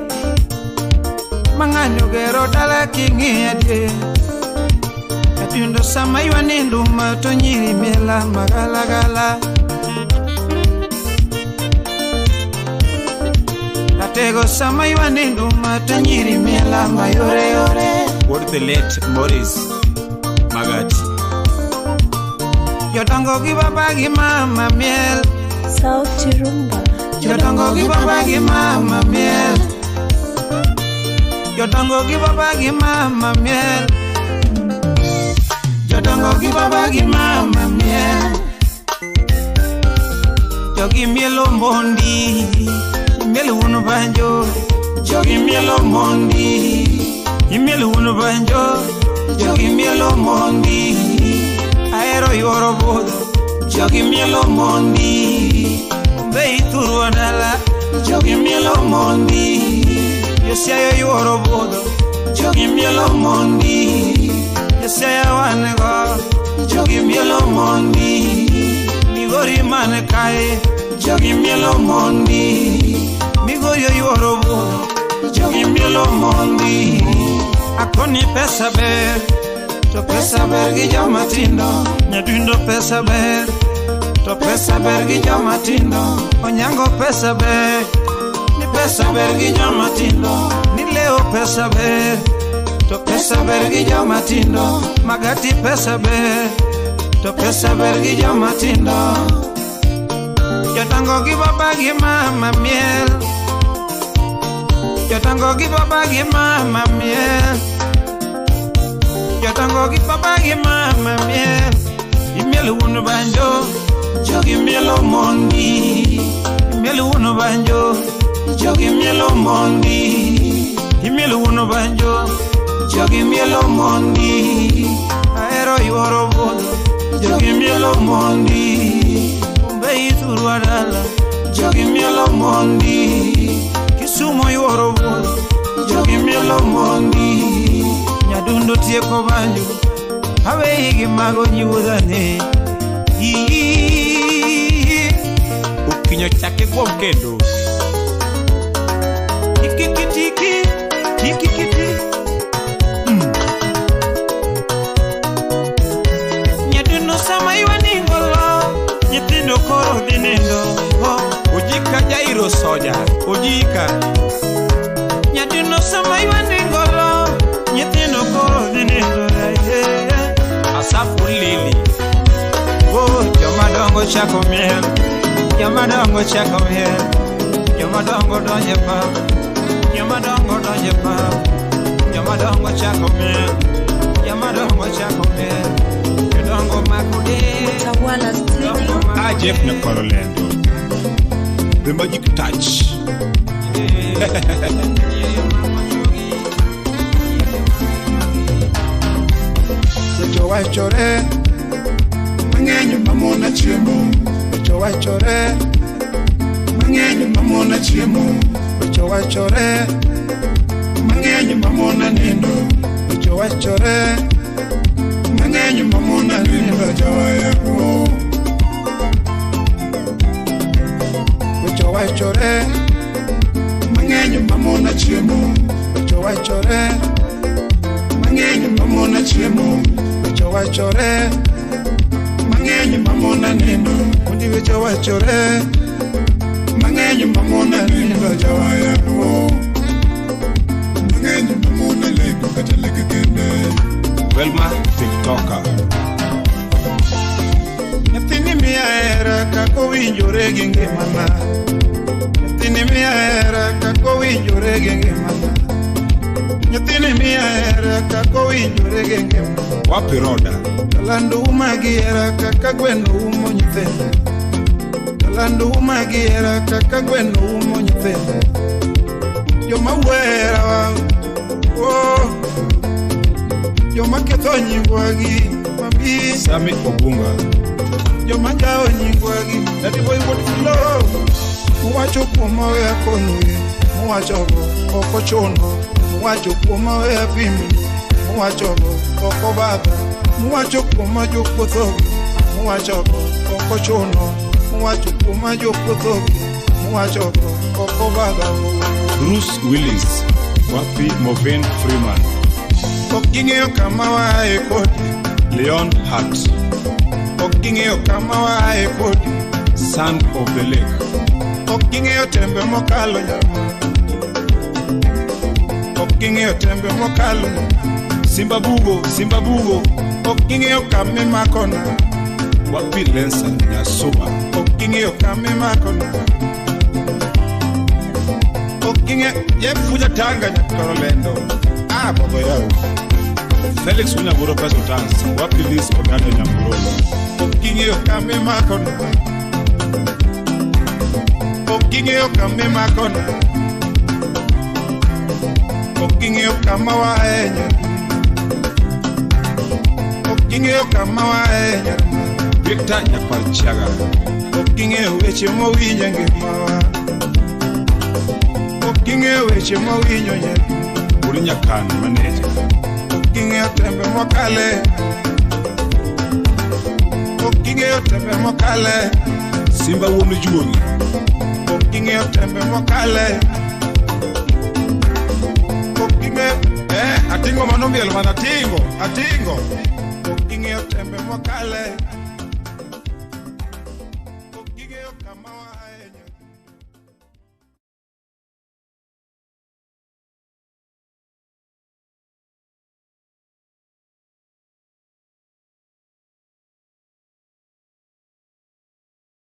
Ma ng'ani ogero dala king'iyo adieri. Adundo sama ywa ni nduma to nyiri miela magalagala. Ratego sama ywa ni nduma to nyiri miela mayore yore. Wuod the late Morris Magati. Jodongo gi baba gi mama miel. Sauti Rumba. Jodongo gi baba gi mama miel. Jodongo gi baba gi mama miel. Jodongo gi baba gi mama miel. Jogi mielo mondi, imielo wuon banjo. Jogi mielo mondi, imielo wuon banjo. Jogi mielo mondi, ahero yuoro budho. Jogi mielo mondi, be ithurwa dala. Jogi mielo mondi, Josiaya yuoro budho. Jogi mielo mondi, Josiaya wan go. Jogi mielo mondi, Migori man kae. Jogi mielo mondi, Migori oyuoro budho. Jogi mielo mondi, akoni pesa ber, to pesa ber gi joma tindo. Nyadundo pesa ber, to pesa ber gi joma tindo. Onyango pesa ber, ni pesa ber gi joma tindo. Ni Leo pesa ber, to pesa ber gi joma tindo. Magati pesa ber, to pesa ber gi joma tindo. Jodongo gi baba gi mama miel, jodongo gi baba gi mama miel, jodongo gi baba gi mama miel. Imielo wuon banjo, jogi mielo mondi. Imielo wuon banjo, jogi mielo mondi. Imielo wuon banjo, jogi mielo mondi. Ahero yuoro budho, jogi mielo mondi. Ombe ithurwa dala, jogi mielo mondi. Kisumo yuoro budho, jogi mielo mondi. Nyadundo tieko banjo, aweyi gi mago nyiwuodhane. Okinyo chake kuom kendo. Tiki tiki tiki. Nyadundo sama iwaningolo, nyithindo koro dhi nindo. Ojika Jairo soja, ojika. Nyadundo sama iwaningolo, nyithindo koro dhi nindo. Asafu Lili. Oh, joma dongo chako miel, joma dongo chako miel, joma dongo donje pap, joma dongo donje pap, joma dongo chako miel, joma dongo chako miel, jodongo makude. Utawala Studio. Ah, Jeff Nyakwaro Lendo. The Magic Touch. Weche wachore mang'eny mamona chiemo. Weche wachore mang'eny mamona chiemo. Weche wachore mang'eny mamona nindo. Weche wachore mang'eny mamona nindo jawaya. Weche wachore mang'eny mamona chiemo. Weche wachore mang'eny mamona chiemo. Weche wachore mang'eny mamona nindo. Kundi weche wachore mang'eny mamona nindo jawaya. Mang'eny mamona leko kata leke kende. Velma TikToker. Nyathini miya hera kaka owinjore gi ngimana. Nyathini miya hera kaka owinjore gi ngimana. Nyathini miya hera kaka owinjore gi ngimana. Wapi Roda. Talando uma gi hera kaka gweno umo nyithinde. Talando uma gi hera kaka gweno umo nyithinde. Joma wuoyo oh, joma ketho nyingwa gi mabi. Sami Obunga. Joma jawo nyingwa gi Daddy Boy wuod Flo. Muwacho kuoma weya konuye, muwachogo ok ochuno. Muwacho kuoma weya pimni, muwachogo ok obadha. Muwacho kuoma jopuothogi, muwachogo ok ochuno. Muwacho kuoma jopuothogi, muwachogo ok obadha. Bruce Willis. Wapi Morgan Freeman. Ok ging'eyo kama waaye kodi. Leon Hart. Ok ging'eyo kama waaye kodi. Son of the Lake. Ok ging'eyo tembe mokalo nyama. Ok ging'eyo tembe mokalo nyama. Simba Bugo, Simba Bugo. Ok ging'eyo kama imakona. Wapi Lensa Nyasuba. Ok ging'eyo kama imakona. Ok ging'eyo Jeff Fuja Tanga Nyakwaro Lendo. Ah, bogo yao. Felix Unyaguro Peso Dance. Wapi Liz Ogando Nyamburoni. Ok ging'eyo kama imakona. ging'eyo kama imakona. Ok ging'eyo kama wae nyar. Ok ging'eyo kama wae nyar. Victor Nyakwar Chiaga. Ok ging'eyo weche mowinjo e ngimawa. Ok ging'eyo weche mowinjo nyar. Wuod Nyakan maneja. Ok ging'eyo tembe mokale. Ok ging'eyo tembe mokale. Simba wuon juogi. Ok ging'eyo tembe mokale. Ok ging'eyo ating'o mano miel mana ating'o, ating'o. Ok ging'eyo tembe mokale.